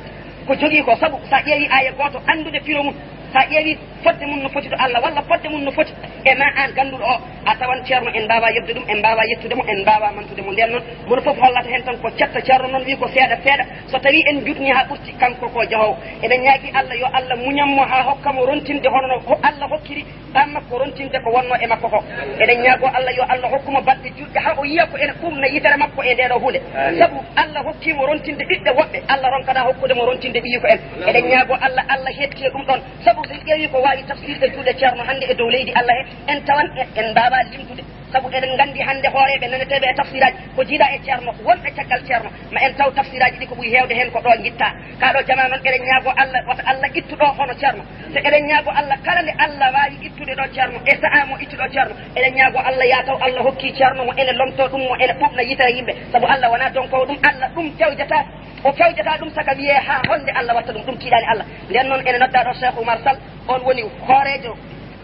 ko jogii ko. Sabu so a ƴeewi aaya gooto anndude firo mum, so a ƴeewi fodde mum no foti to Allah, walla fodde mum no foti e ma aan gannduɗo o, a tawan ceerno en mbaawaa yettude ɗum, en mbaawaa yettude mo, en mbaawaa mantude mo. Ndeen noon, mono fof hollata heen tan ko cetta ceerno noon, wi ko seeɗa seeɗa. So tawii en njuutnii haa ɓurti, kanko ko jahoowo. Eɗen ñaagii Allah, yo Allah muñan mo haa hokka mo rontinde hono no ho-, Allah hokkiri ɓam makko rontinde ko wonnoo e makko ko. Eɗen ñaagoo Allah, yo Allah hokku mo balɗe juutɗe, haa o yiya ko ene ɓuuɓna yitere makko e ndee ɗoo huunde. Amiin. Sabu Allah hokkii mo rontinde ɓiɓɓe woɓɓe, Allah ronkanaa hokkude mo rontinde ɓiyiiko en. Eɗen ñaagoo Allah, Allah heɓtii ɗum ɗoon. Sabu so en ƴeewii ko waawi tafsirde juuɗe ceerno hannde e dow leydi Allah he, en tawan en, en mbaawaa limtude. Sabu eɗen nganndi hannde hooreeɓe naneteeɓe e tafsiraaji ko jiidaa e ceerno, wonɓe caggal ceerno, ma en taw tafsiraaji ɗi ko ɓuri heewde heen ko ɗo ngittaa. Kaa ɗo jamaa noon eɗen ñaagoo Allah, wata Allah ittu ɗo hono ceerno. So eɗen ñaagoo Allah, kala nde Allah waawi ittude ɗo ceerno, e sahaa mo ittu ɗo ceerno, eɗen ñaagoo Allah, yaa taw Allah hokkii ceerno mo ene lomtoo ɗum, mo ene ɓuuɓna yitere yimɓe. Sabu Allah wonaa donkoowo ɗum, Allah ɗum fewjata, o fewjata ɗum saka wiyee haa honde Allah watta ɗum, ɗum tiiɗaani Allah. Ndeen noon ene noddaa ɗo Cheikh Oumar Sall, oon woni hooreejo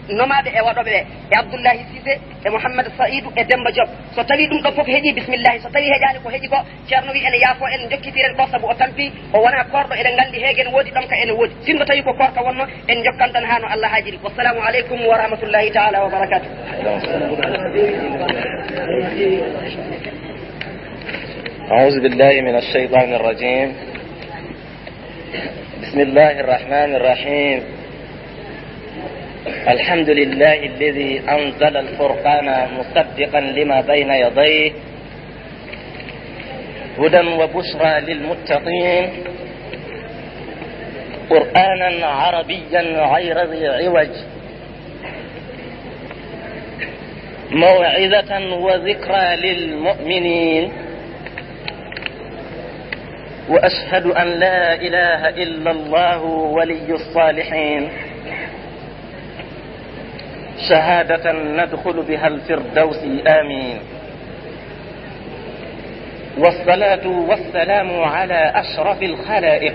nomaaɓe e waɗooɓe ɓe, e Abdoullahi Cissé, e Mouhammad Saïdou, e Demba Diop. So tawii ɗum ɗo fof heƴii, bisimillahi. So tawii heƴaani ko heƴi ko, ceerno wi ene yaafoo en, njokkitiren ɗo sabu o tampii, o wonaa koorɗo, eɗen nganndi heegen woodi, ɗomka ene woodi. Sinno tawii ko koorka wonnoo, en njokkan tan haa no Allah haajiri. Wassalamu aleykum wa rahmatullahi taala wa barakatuh. أعوذ بالله من الشيطان الرجيم. بسم الله الرحمن الرحيم. الحمد لله الذي أنزل الفرقان مصدقا لما بين يديه هدى وبشرى للمتقين، قرآنا عربيا غير ذي عوج، موعظة وذكرى للمؤمنين. وأشهد أن لا إله إلا الله ولي الصالحين، شهادة ندخل بها الفردوس، آمين. والصلاة والسلام على أشرف الخلائق،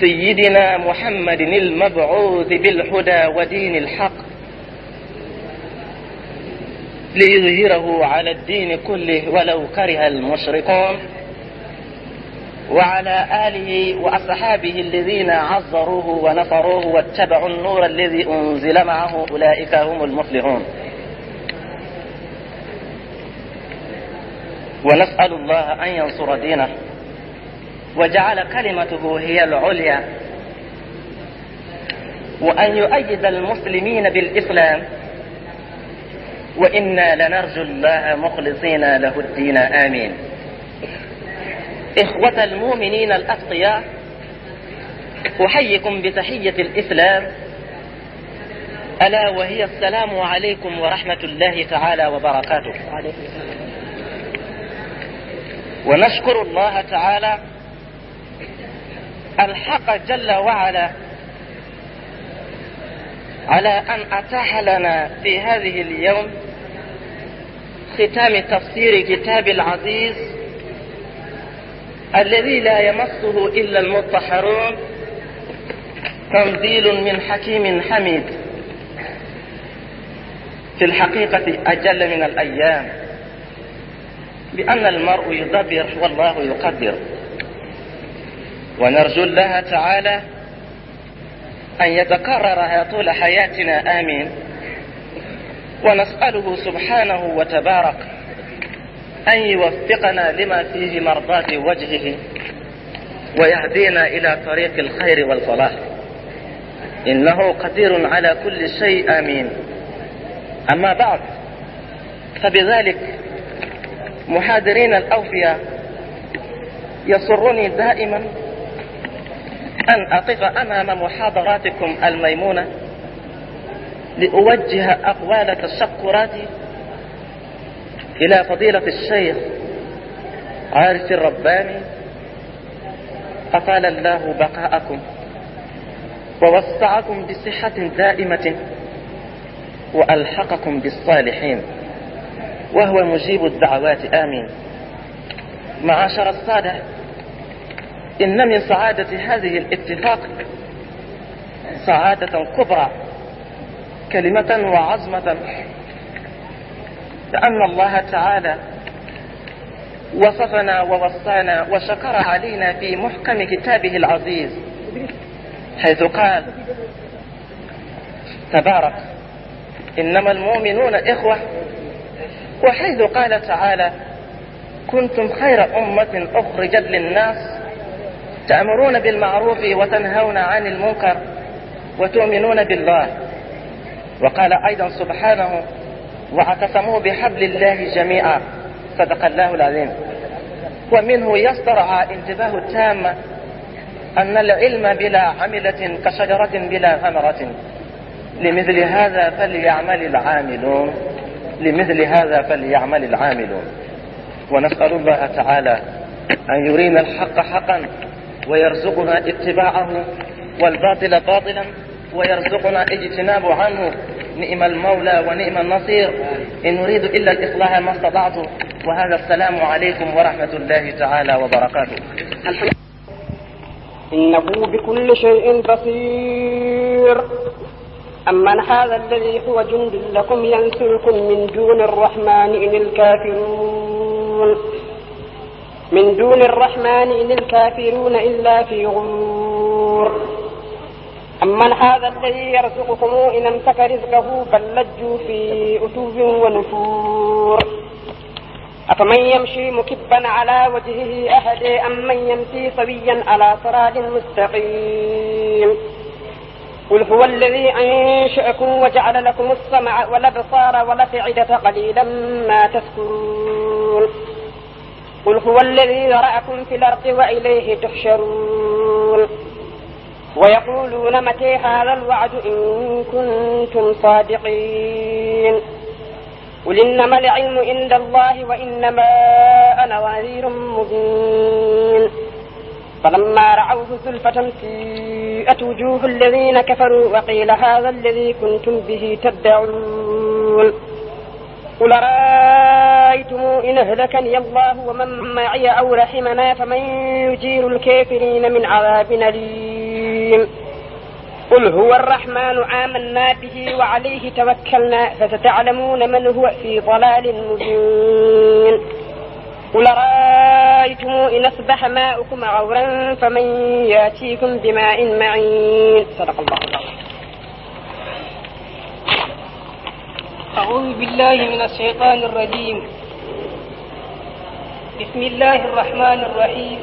سيدنا محمد المبعوث بالهدى ودين الحق، ليظهره على الدين كله ولو كره المشركون، وعلى آله وأصحابه الذين عزروه ونصروه واتبعوا النور الذي أنزل معه، أولئك هم المفلحون. ونسأل الله أن ينصر دينه وجعل كلمته هي العليا، وأن يؤيد المسلمين بالإسلام، وإنا لنرجو الله مخلصين له الدين، آمين. إخوة المؤمنين الأتقياء، أحييكم بتحية الإسلام، ألا وهي السلام عليكم ورحمة الله تعالى وبركاته. ونشكر الله تعالى الحق جل وعلا على أن أتاح لنا في هذه اليوم ختام تفسير كتاب العزيز الذي لا يمسه إلا المطهرون، تنزيل من حكيم حميد. في الحقيقة أجل من الأيام، بأن المرء يدبر والله يقدر. ونرجو الله تعالى أن يتكررها طول حياتنا، آمين. ونسأله سبحانه وتبارك أن يوفقنا لما فيه مرضاة وجهه، ويهدينا إلى طريق الخير والفلاح، إنه قدير على كل شيء، آمين. أما بعد، فبذلك محاضرين الأوفياء، يسرني دائما أن أقف أمام محاضراتكم الميمونة لأوجه أقوال تشكراتي إلى فضيلة الشيخ عارف الرباني، أطال الله بقاءكم ووسعكم بصحة دائمة وألحقكم بالصالحين، وهو مجيب الدعوات، آمين. معاشر السادة، إن من سعادة هذه الاتفاق سعادة كبرى، كلمة وعظمة، لأن الله تعالى وصفنا ووصانا وشكر علينا في محكم كتابه العزيز حيث قال تبارك: "إنما المؤمنون إخوة"، وحيث قال تعالى: "كنتم خير أمة أخرجت للناس تأمرون بالمعروف وتنهون عن المنكر وتؤمنون بالله"، وقال أيضا سبحانه: "واعتصموا بحبل الله جميعا". صدق الله العظيم. ومنه يسترعى انتباه التام أن العلم بلا عملة كشجرة بلا ثمرة، لمثل هذا فليعمل العاملون، لمثل هذا فليعمل العاملون. ونسأل الله تعالى أن يرينا الحق حقا ويرزقنا اتباعه، والباطل باطلا ويرزقنا اجتناب عنه. نعم المولى ونعم النصير. إن أريد إلا الإصلاح ما استطعت. وهذا السلام عليكم ورحمة الله تعالى وبركاته. الحمد إنه بكل شيء بصير. أمن هذا الذي هو جند لكم ينصركم من دون الرحمن إن الكافرون، من دون الرحمن إن الكافرون إلا في غرور. أمن هذا الذي يرزقكم إن أمسك رزقه بل لجوا في عتو ونفور. أفمن يمشي مكبا على وجهه أهدى أمن يمشي سويا على صراط مستقيم؟ قل هو الذي أنشأكم وجعل لكم السمع والأبصار والأفئدة قليلا ما تشكرون. قل هو الذي ذرأكم في الأرض وإليه تحشرون. ويقولون متى هذا الوعد إن كنتم صادقين. قل إنما العلم عند الله وإنما أنا نذير مبين. فلما رأوه زلفة سيئت وجوه الذين كفروا وقيل هذا الذي كنتم به تدعون. قل أرأيتم إن أهلكني الله ومن معي أو رحمنا فمن يجير الكافرين من عذاب أليم. قل هو الرحمن آمنا به وعليه توكلنا فستعلمون من هو في ضلال مبين. قل أرأيتم إن أصبح ماؤكم غورا فمن يأتيكم بماء معين. صدق الله العظيم. أعوذ بالله من الشيطان الرجيم. بسم الله الرحمن الرحيم.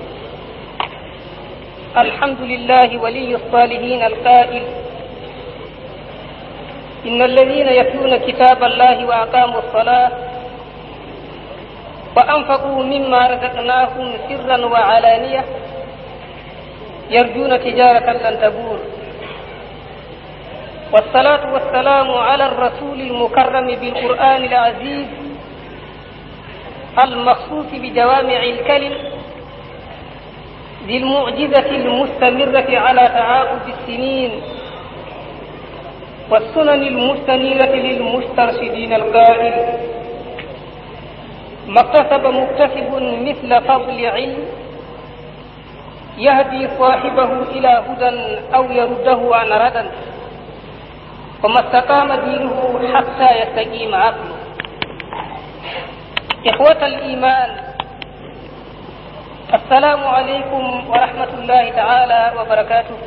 الحمد لله ولي الصالحين القائل: "إن الذين يتلون كتاب الله وأقاموا الصلاة وأنفقوا مما رزقناهم سرا وعلانية يرجون تجارة لن تبور". والصلاة والسلام على الرسول المكرم بالقرآن العزيز المخصوص بجوامع الكلم ذي المعجزة المستمرة على تعاقب السنين والسنن المستنيرة للمسترشدين القائل: "ما اكتسب مكتسب مثل فضل علم يهدي صاحبه إلى هدى أو يرده عن ردى، وما استقام دينه حتى يستقيم عقله". إخوة الإيمان، السلام عليكم ورحمة الله تعالى وبركاته.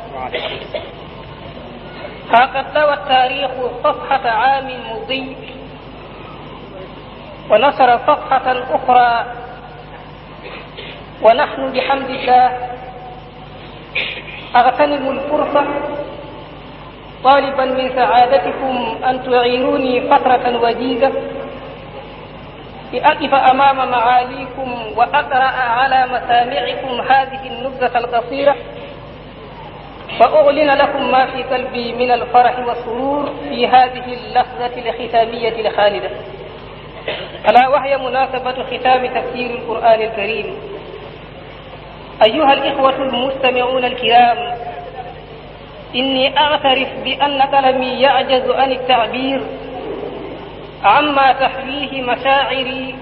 ها قد طوى التاريخ صفحة عام مضي، ونشر صفحة أخرى، ونحن بحمد الله أغتنم الفرصة طالبا من سعادتكم أن تعيروني فترة وجيزة لأقف أمام معاليكم وأقرأ على مسامعكم هذه النبذة القصيرة، وأعلن لكم ما في قلبي من الفرح والسرور في هذه اللحظة الختامية الخالدة، ألا وهي مناسبة ختام تفسير القرآن الكريم. أيها الإخوة المستمعون الكرام، إني أعترف بأن قلمي يعجز عن التعبير عما تحويه مشاعري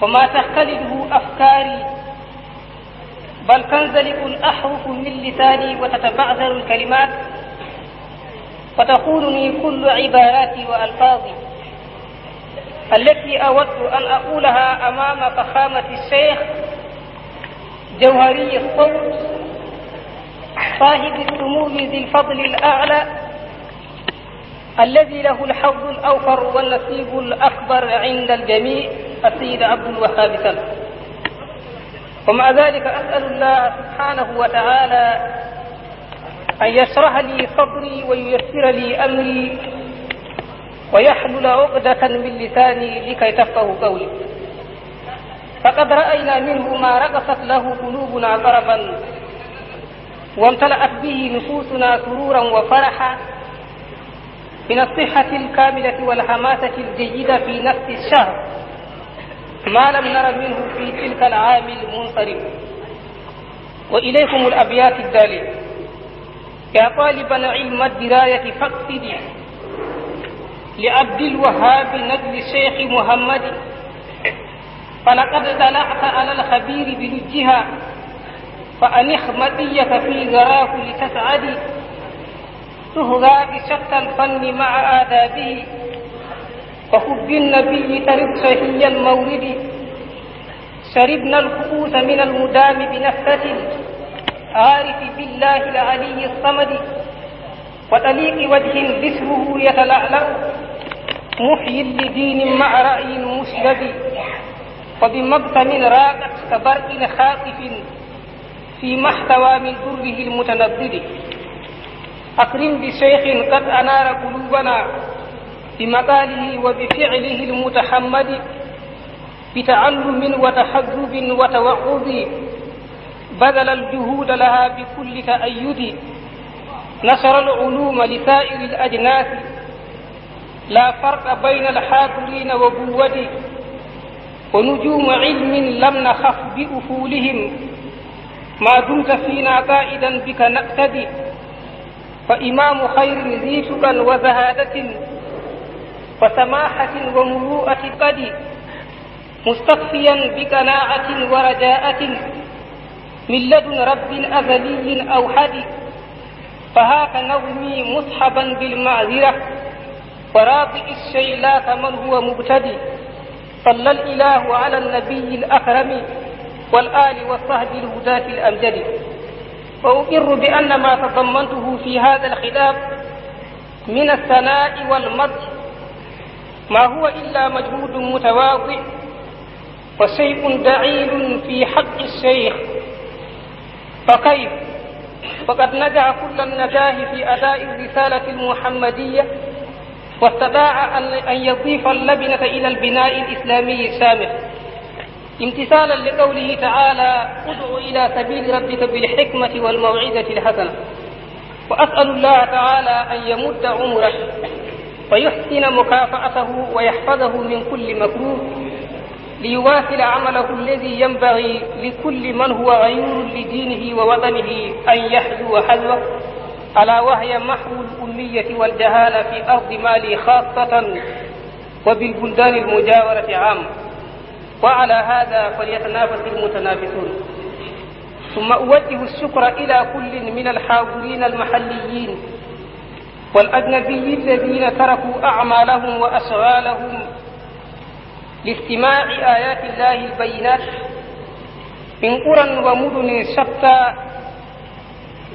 وما تختلطه أفكاري، بل تنزلق الأحرف من لساني وتتبعثر الكلمات، فتخونني كل عباراتي وألفاظي التي أود أن أقولها أمام فخامة الشيخ جوهري الصوت صاحب السمو ذي الفضل الأعلى الذي له الحظ الأوفر والنصيب الأكبر عند الجميع، السيد عبد الوهاب سلف. ومع ذلك أسأل الله سبحانه وتعالى أن يشرح لي صدري وييسر لي أمري ويحلل عقدة من لساني لكي تفقهوا قولي. فقد رأينا منه ما رقصت له قلوبنا طربا، وامتلأت به نفوسنا سرورا وفرحا من الصحة الكاملة والحماسة الجيدة في نفس الشهر، ما لم نر منه في تلك العام المنصرم. وإليكم الأبيات التالية: يا طالبا علم الدراية فاقصد لعبد الوهاب نجل الشيخ محمد، فلقد طلعت على الخبير بلجها، فأنخ مطيك في ذراه لتسعد، تهدى بشتى الفن مع آدابه، وحب النبي ترد شهي المورد، شربنا الكؤوس من المدام بنفسة، عارف بالله العلي الصمد، وطليق وجه بسره يتلألأ، محيي لدين مع رأي مشرد، وبمبتم راقت كبرق خاطف، فيما احتوى من دره المتنبذ. أكرم بشيخ قد أنار قلوبنا بمقاله وبفعله المتحمد، بتعلم وتحزب وتوعظ، بذل الجهود لها بكل تأيد، نشر العلوم لسائر الأجناس، لا فرق بين الحاضرين وبود، ونجوم علم لم نخف بأفولهم، ما دمت فينا قائدا بك نقتدي، فإمام خير ذي تقى وزهادة، وسماحة ومروءة قد، مستكفيا بقناعة ورجاءة، من لدن رب أزلي أوحد، فهاك نظمي مصحبا بالمعذرة، وراضي الشيلات من هو مبتدي. صلى الإله على النبي الأكرم والآل والصحب الهداة الأمجد. وأقر بأن ما تضمنته في هذا الخطاب من الثناء والمدح ما هو إلا مجهود متواضع وشيء ضئيل في حق الشيخ، فكيف وقد نجح كل النجاح في أداء الرسالة المحمدية، واستطاع أن، أن يضيف اللبنة إلى البناء الإسلامي الشامخ، امتثالا لقوله تعالى: ادع إلى سبيل ربك بالحكمة والموعظة الحسنة. وأسأل الله تعالى أن يمد عمره ويحسن مكافأته ويحفظه من كل مكروه، ليواصل عمله الذي ينبغي لكل من هو غيور لدينه ووطنه أن يحذو حذوه، ألا وهي محو الأمية والجهالة في أرض مالي خاصة وبالبلدان المجاورة عامة. وعلى هذا فليتنافس المتنافسون. ثم أوجه الشكر إلى كل من الحاضرين المحليين والأجنبيين الذين تركوا أعمالهم وأشغالهم لاستماع آيات الله البينات من قرى ومدن شتى،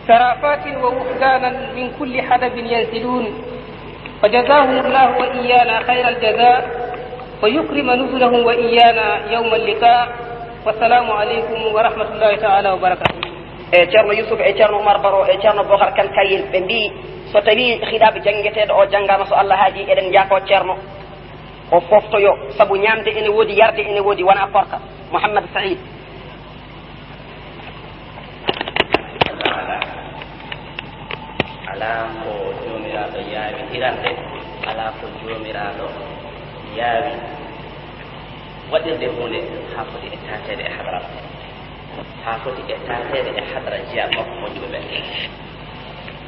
زرافات ووحدانا من كل حدب ينسلون، فجزاهم الله وإيانا خير الجزاء، ويكرم نزلهم وإيانا يوم اللقاء. والسلام عليكم ورحمة الله تعالى وبركاته. E Ceerno Yuusuf, e Ceerno Umar Baro, e Ceerno Bokar Kan Kayel, ɓe mbii, so tawii hiɗaaɓe janngeteeɗo o janngaama, so Allah haajii, eɗen njaafoo Ceerno o fooftoyo, sabu ñaamde ene woodi, yarde ene woodi, wonaa korka. Muhammad Saïd. Alaa ko Joomiraaɗo yaawi hirande, alaa ko Joomiraaɗo yaawi waɗirde huunde haa foti e taateede e hadara, haa foti e taateede e hadara jiyaaɓe makko moƴƴuɓe ɓe.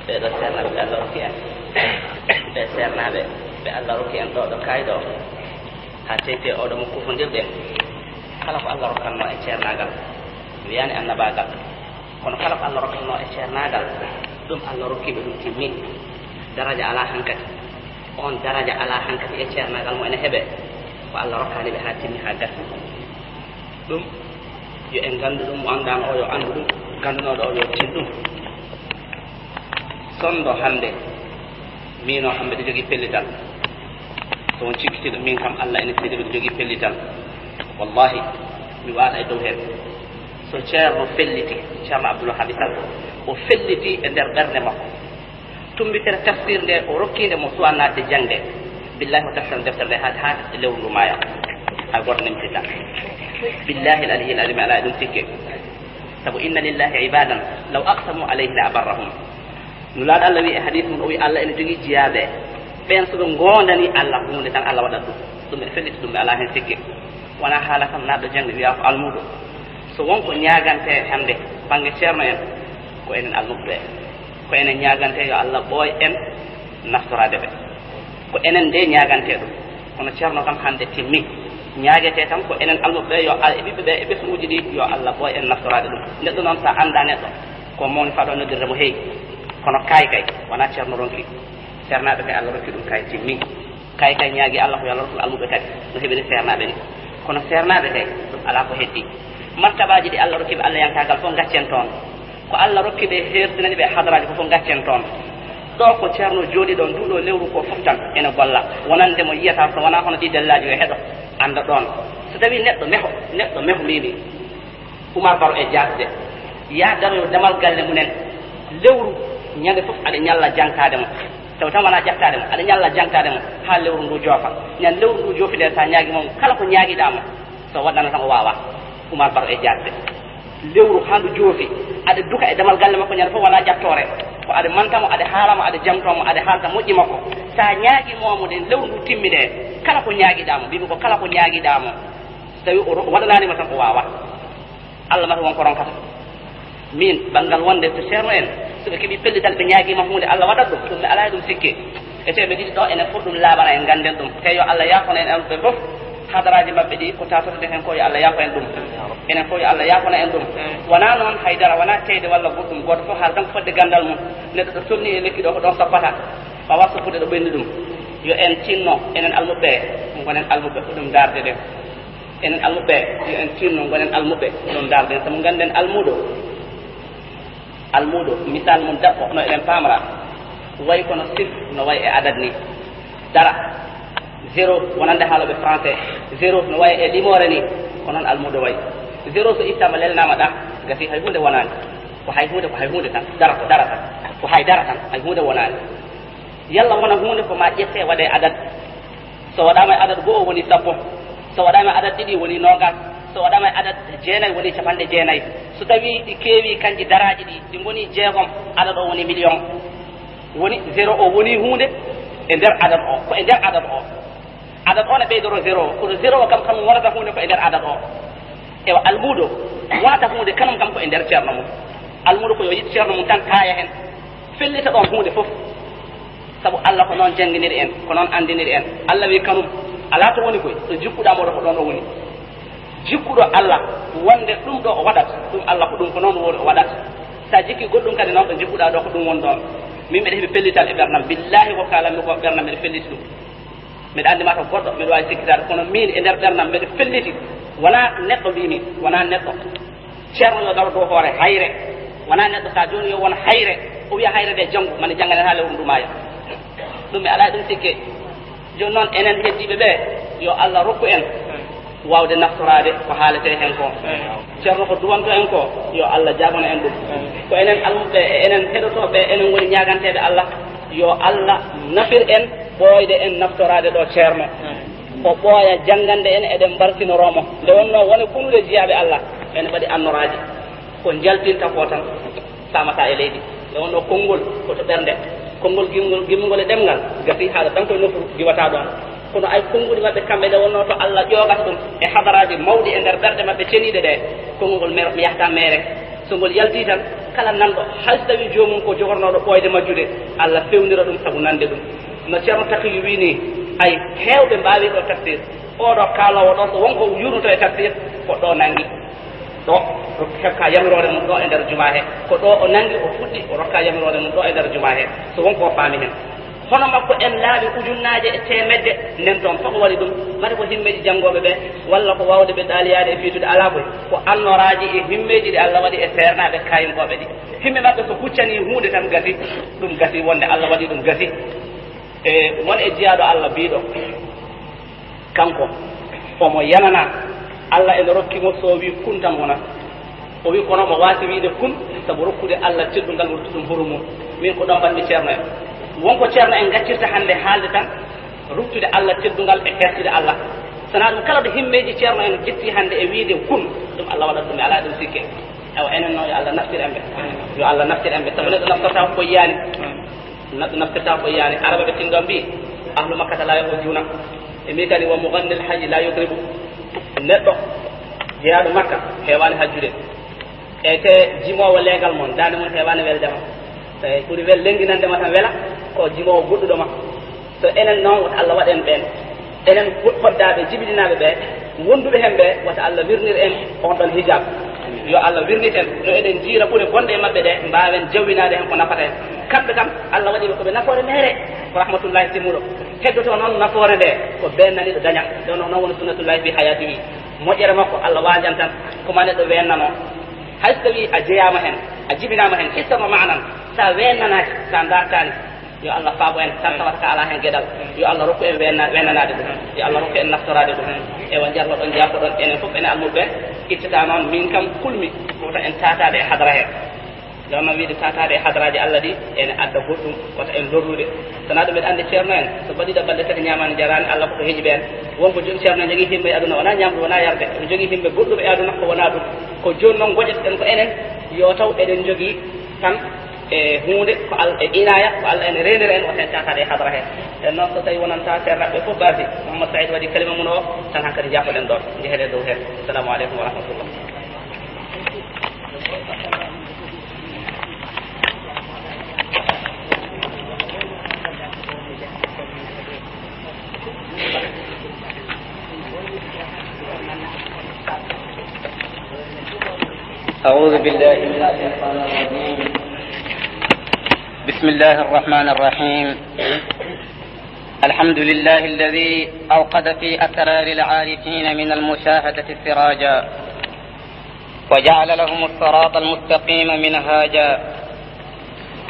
Ɓee ɗoo seernaaɓe ɓe Allah rokki en, ɓee seernaaɓe ɓe Allah rokki en ɗoo ɗo kaay ɗoo, haa teeŋti e oo ɗoo mo kufondirɗen, kala ko Allah rokkannoo e ceernaagal, mi wiyaani annabaagal, kono kala ko Allah rokkannoo e ceernaagal, ɗum Allah rokki ɓe, ɗum timmi. Daraja alaa hankadi. Oon daraja alaa hankadi e ceernaagal mo ene heɓee, ko Allah rokkaani ɓe haa timmi, haa gasi. Ɗum yo en nganndu ɗum, mo anndaano o yo anndu ɗum, ganndunooɗo o yo tin ɗum. Sonndo hannde, miino kam mbeɗa jogii pellital. So on cikkitiiɗo, min kam Allah ene seedi mbeɗa jogii pellital. Wallahi, mi waata e dow heen. So Ceerno felliti, Ceerno Abdul Wahaabi Sall, o felliti e nder ɓernde makko. Tumbitere tafsir nde o rokkiinde mo suwa naatde jaŋde. Billahi o tafsiran deftere nde haa, haa lewru ndu maaya. Hay gooto nemtinta. Billahi al aliyyil azim, alaa e ɗum sikke. Sabu inna lillahi ibadan law aqsamu alayhi la abarrahum. Nulaaɗo Allah wi e hadis mum, o wi Allah ene jogii jiyaaɓe. Ɓeen so ɓe ngoondani Allah huunde tan, Allah waɗat ɗum. Ɗum ɓe felliti ɗum, ɓe alaa heen sikke. Wonaa haala kam naatɗo jaŋde wiyaa ko almuudo. So won ko ñaagantee hannde bannge ceerno en, ko enen almuɓɓe ɓe. Ko enen ñaagantee yo Allah ɓooy en naftoraade ɓe. Ko enen nde ñaagantee ɗum. Kono ceerno kam hannde timmi. Ñaagetee tan ko enen almuɓɓe ɓe, yo Al-, e ɓiɓɓe ɓe, e ɓesnguuji ɗi, yo Allah ɓooy en naftoraade ɗum. Neɗɗo noon, so a anndaa neɗɗo, ko mawni faɗo noddirde mo heewi. Kono kaay kay, wonaa ceerno ronki. Seernaaɓe kay, Allah rokki ɗum kay, timmi. Kaay kay ñaagi Allah ko yo Allah rokku almuɓɓe kadi no heɓiri seernaaɓe ni. Kono seernaaɓe kay, ɗum alaa ko heddi. Martabaaji ɗi Allah rokki ɓe Allah yankaagal fof, ngaccen toon. Ko Allah rokki ɓe, heertinani ɓe hadaraaji ko fof, ngaccen toon. Ɗo ko ceerno jooɗi ɗo, nduɗo lewru ko fof tan ene golla. Wonande mo yiyata so wonaa hono ɗi dellaaji o heɗo, annda ɗoon. So tawii neɗɗo meho, neɗɗo meho mimi. Umar Baro e jaasde, yaa daroyo damal galle mumen. Lewru, ñande fof aɗa ñalla jantaade mo. Taw tan wonaa ƴettaade mo, aɗa ñalla jantaade mo haa lewru ndu joofa. Ñande lewru ndu joofi nde, so a ñaagi mo kala ko ñaagiɗaa mo, so waɗana tan o waawaa. Umar Baro e jaasde. Lewru haa ndu joofi, aɗa duka e damal galle makko, ñande fof wonaa ƴattoore. Ko aɗa manta mo, aɗa haala mo, aɗa jamtoo mo, aɗa haalta moƴƴi makko. So a ñaagi mo mo nde lewru ndu timmi nde, kala ko ñaagiɗaa mo, mbimi ko kala ko ñaagiɗaa mo, so tawi o ro-, waɗanaani mo tan o waawaa. Allah mata won ko ronkata. Min, banngal wonde to ceerno en, so ɓe keɓi pellital, ɓe ñaagiima huunde, Allah waɗat ɗum, ɗum mi alaa e ɗum sikke. E teeɓe ɗiɗi ɗo, enen fof ɗum laaɓana en, ngannden ɗum. Te yo Allah yaafano en, en ɓe fof, hadaraaji maɓɓe ɗi, ko tawtoreɗen heen ko, yo Allah yaafo en ɗum. Enen fof yo Allah yaafano en ɗum. Wonaa noon haydara, wonaa teyde walla goɗɗum, gooto fof haala tan ko fodde ganndal mum. Neɗɗo ɗo tolni e lekki ɗo, ko ɗoon soppata, fawa soppude ɗo ɓenni ɗum. Yo en tinno, enen almuɓɓe ɓe, ngonen almuɓɓe, ko ɗum ndaarde ɗen. Enen almuɓɓe, yo en tinno, ngonen almuɓɓe, ɗum ndaarde ɗen. Sabu ngannden almuudo, almuudo, misal mum dabbo, no eɗen paamra, wayi kono sif, no wayi e adad ni. Dara, zéro, wonande haalooɓe français, zéro, no wayi e limoore ni, ko noon almuudo wayi. Zéro so ittaama, lelnaama ɗa, gasi hay huunde wonaani. Ko hay huunde, ko hay huunde tan, dara ko dara tan, ko hay dara tan, hay huunde wonaani. Yalla wona huunde ko ma ƴette waɗe adad. So waɗaama e adad go'o woni sappo, so waɗaama e adad ɗiɗi woni noogas, so waɗaama e adad jeenayi woni capanɗe jeenayi. So tawii ɗi keewii kanji daraaji ɗi, ɗi ngonii jeegom, adad o woni miliyoŋ. Woni zéro o wonii huunde e nder adad o, ko e nder adad o. Adad o ne ɓeydoro zéro o, kono zéro o kam, kam wonata huunde ko e nder adad o. Ewa, almuudo wonata huunde kanum kam ko e nder ceerno mum. Almuudo ko yo yiɗ ceerno mum tan, taaya heen, fellita ɗoon huunde fof. Sabu Allah ko noon jannginiri en, ko noon anndiniri en. Allah wi kanum, alaa to woni koy, ɗo jikkuɗaa mo ɗo ko ɗoon o woni. Jikkuɗo Allah wonde ɗum ɗo o waɗat, ɗum Allah ko ɗum ko noon woni o waɗat. So a jikki goɗɗum kadi noon, ɗo jikkuɗaa ɗo ko ɗum woni ɗoon. Min mbeɗa heɓi pellital e ɓernam, billaahi ko kaalanmi ko ɓernam mbeɗa felliti ɗum. Mbeɗa anndi mataw goɗɗo, mbeɗa waawi sikkitaade, kono miin e nder ɓernam mbeɗa felliti. Wonaa neɗɗo mbiymi, wonaa neɗɗo. Ceerno yo daro dow hoore hayre. Wonaa neɗɗo, so a jooni yo won hayre. O wiya hayre nde janngu, mani jannganen haa lewru ndu maaya. Ɗum mi alaa e ɗum sikke. Jooni noon, enen heddiiɓe ɓe, yo Allah rokku en waawde naftoraade ko haaletee heen ko. Ceerno ko duwanto en ko, yo Allah jaabano en ɗum. Ko enen almuɓɓe e enen heɗotooɓe, enen ngoni ñaaganteeɓe Allah, yo Allah nafir en ɓooyde en naftoraade ɗo ceerno. O ɓooya janngande en, eɗen mbarkinoroo mo. Nde wonnoo wone konude jiyaaɓe Allah, ene mbaɗi annoraaji. Ko njaltinta ko tan, faamata e leydi. Nde wonnoo konngol ko to ɓernde. Konngol gimngol, gimmungol e ɗemngal, gasi haala tan koye nofru diwata ɗoon. Kono ay konnguɗi maɓɓe kamɓe, nde wonnoo to Allah ƴoogata ɗum e hadaraaji mawɗi e nder ɓerɗe maɓɓe ceniiɗe ɗe, konngol ngol mi yahta meere. So ngol yaltii tan, kala nanɗo, hay so tawii joomum ko jogornooɗo ɓooyde majjude, Allah fewnira ɗum sabu nande ɗum. No Ceerno Taqiyu wii nii, ay heewɓe mbaawi ɗo tafsir. Oɗo kaaloowo ɗo, so won ko yurnoto e tafsir, ko ɗo nanngi. Ɗo, rokka yamiroore mum ɗo e nder jumaa he. Ko ɗo o nanngi, o fuɗɗi, o rokka yamiroore mum ɗo e nder jumaa he. So won ko faami heen. Hono makko en laaɓi ujunnaaje e teemedde, nden toon fof o waɗi ɗum. Mate ko himmeeji janngooɓe ɓe, walla ko waawde ɓe ɗaaliyaade e fiitude, alaa koy. Ko annoraaji e himmeeji ɗi Allah waɗi e seernaaɓe kaayinkooɓe ɗi. Himme maɓɓe so huccanii huunde tan gasi, ɗum gasi, wonde Allah waɗi ɗum gasi. E won e jiyaaɗo Allah biiɗo, kanko, omo yanana, Allah ene rokki mo, so o wii kun tan wonat. O wii kono omo waasi wiide kun, sabu rokkude Allah teddungal, ruttude ɗum horumo. Min ko ɗon mbaɗmi ceerno en. Won ko ceerno en ngaccirta hannde haalde tan, ruttude Allah teddungal e hertude Allah. Sana ɗum, kala ɗo himmeeji ceerno en jetti hannde e wiide kun, ɗum Allah waɗat ɗum, e alaa ɗum sikke. Awa enen noon, yo Allah naftir en ɓe. Yo Allah naftir en ɓe, sabu neɗɗo naftorta ko yiyaani. Neɗɗo naftirta ko yiyaani. Araba ɓe tinndon mbii, "Ahlu Makkata la yahujjuna." E mbii kadi, "Wa mughannil hayyi la yudribu." Neɗɗo jeyaaɗo Makka heewaani hajjude. E te jimoowo leegal mon, daande mon heewaani welde ma. Tawi ɓuri wel, lennginande ma tan wela, ko jimoowo goɗɗuɗo ma. So enen noon, wota Allah waɗ en ɓeen. Enen foddaaɓe, jibinanaaɓe ɓe, wonduɓe heen ɓe, wota Allah wirnir en on ɗon hijab. Yo Allah wirnit en, no eɗen njiira ɓure bonɗe e maɓɓe ɗe, mbaawen jawwinaade heen ko nafata en. Kamɓe kam, Allah waɗi ɓe ko ɓe nafoore meere, ko rahmatullahi timmuɗo. Heddoto noon nafoore nde, ko been naniiɗo daña. Ɗo noon, noon woni sunnatullahi fi hayaati wi. Moƴƴere makko, Allah waajan tan, ko ma neɗɗo weennanoo. Hay so tawii a jeyaama heen, a jibinaama heen, hissan o maanan, so a weennanaaki, so a ndaartaani, yo Allah faabo en tan tawata ka alaa heen geɗal. Yo Allah rokku en weenna-, weennanaade ɗum. Yo Allah rokku en naftoraade ɗum. Ewa, njarloɗon, njaafoɗon, enen fof, enen almuɓɓe, ittata noon, min kam kulmi, wota en taataade e hadara heen. Nde wonno wiide taataade e hadaraaji Allah ɗi, ene adda goɗɗum, wota en lorrude. Sana ɗum, eɗen anndi ceerno en, so baɗiiɗo balɗe tati ñaamaani, jaraani, Allah ko to heƴi ɓeen. Won ko jogii ceerno en, jogii himɓe e aduna, wonaa ñaamdu, wonaa yarde. Ene jogii himɓe goɗɗuɓe e aduna, ko wonaa ɗum. Ko jooni noon ngoƴeten ko enen, yo taw eɗen njogii tan e huunde, ko Al-, e inaaya, ko Allah ene reenira en, wota en taataade e hadara heen. Nden noon, so tawii wonanta seernaɓe fof baasi, Mouhammad Saïd waɗi kalima mum o, tan hankadi njaafoɗen ɗoon, njehen e dow heen. Assalamu aleykum wa rahmatullah. أعوذ بالله من الشيطان الرجيم. بسم الله الرحمن الرحيم. الحمد لله الذي أوقد في أسرار العارفين من المشاهدة سراجا، وجعل لهم الصراط المستقيم منهاجا،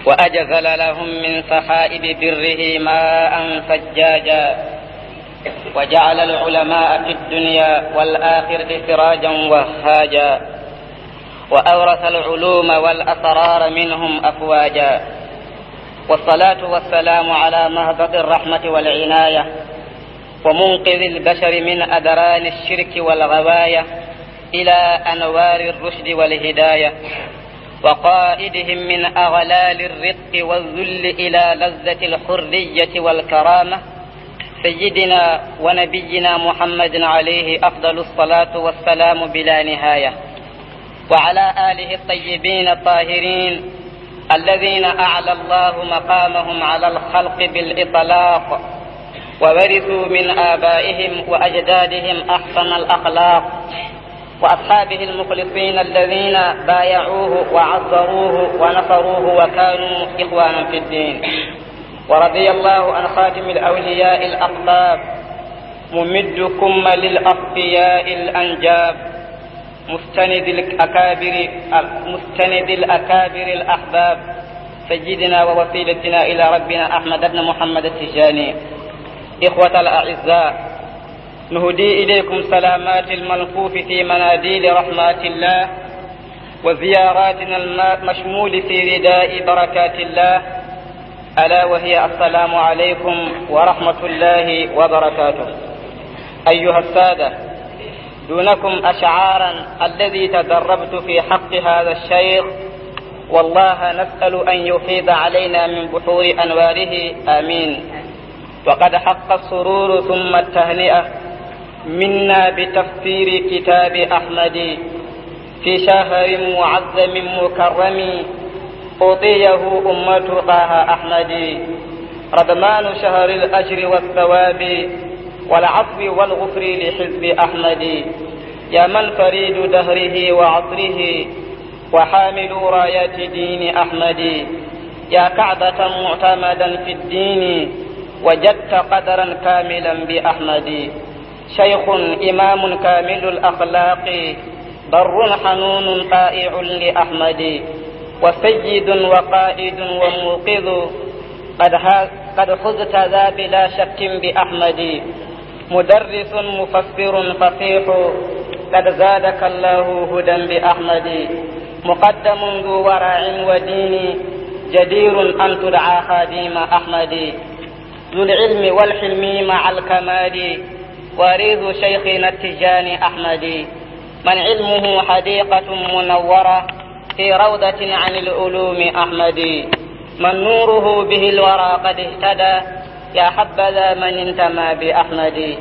وأجزل لهم من سحائب بره ماء ثجاجا، وجعل العلماء في الدنيا والآخرة سراجا وهاجا، وأورث العلوم والأسرار منهم أفواجا. والصلاة والسلام على مهبط الرحمة والعناية، ومنقذ البشر من أدران الشرك والغواية، إلى أنوار الرشد والهداية، وقائدهم من أغلال الرق والذل إلى لذة الحرية والكرامة، سيدنا ونبينا محمد عليه أفضل الصلاة والسلام بلا نهاية، وعلى آله الطيبين الطاهرين الذين أعلى الله مقامهم على الخلق بالإطلاق، وورثوا من آبائهم وأجدادهم أحسن الأخلاق، وأصحابه المخلصين الذين بايعوه وعزروه ونصروه وكانوا إخوانا في الدين. ورضي الله عن خاتم الأولياء الأقطاب، ممد كمل الأصفياء الأنجاب، مستند الأكابر، مستند الأكابر الأحباب، سيدنا ووسيلتنا إلى ربنا أحمد بن محمد التجاني. إخوة الأعزاء، نهدي إليكم سلامات الملفوف في مناديل رحمات الله، وزياراتنا المشمول في رداء بركات الله، ألا وهي السلام عليكم ورحمة الله وبركاته. أيها السادة، دونكم أشعارا الذي تدربت في حق هذا الشيخ، والله نسأل أن يفيض علينا من بحور أنواره، آمين. وقد حق السرور ثم التهنئة منا بتفسير كتاب أحمد في شهر معظم مكرم، أعطيه أمة طه أحمد، رضمان شهر الأجر والثواب والعفو والغفر لحزب أحمد. يا من فريد دهره وعصره وحامل راية دين أحمد، يا كعبة معتمدا في الدين، وجدت قدرا كاملا بأحمد. شيخ إمام كامل الأخلاق، بر حنون طائع لأحمد. وسيد وقائد وموقظ، قد ها-، قد حزت ذا بلا شك بأحمد. مدرس مفسر فصيح، قد زادك الله هدى بأحمد. مقدم ذو ورع ودين، جدير أن تدعى خادم أحمد. ذو العلم والحلم مع الكمال، وريث شيخنا التجاني أحمد. من علمه حديقة منورة، في روضة عن العلوم أحمد. من نوره به الورى قد اهتدى، يا حبذا من انتمى بأحمد.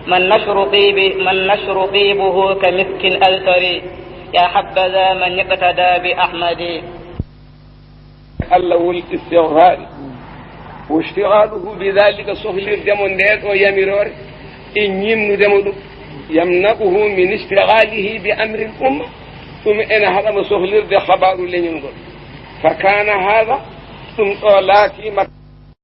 من نشر طيب-، من نشر طيبه كمسك ألثر، يا حبذا من اقتدى بأحمد. Allahul istigfaari. واشتغاله بذلك, sohlirde mo ndee ɗoo yamiroore e ñiiɓnude mo ɗum, يمنعه من اشتغاله بأمر الأمة, ɗum ene haɗa mo sohlirde habaaru leñol ngol. فكان هذا, ɗum ɗoo laatiima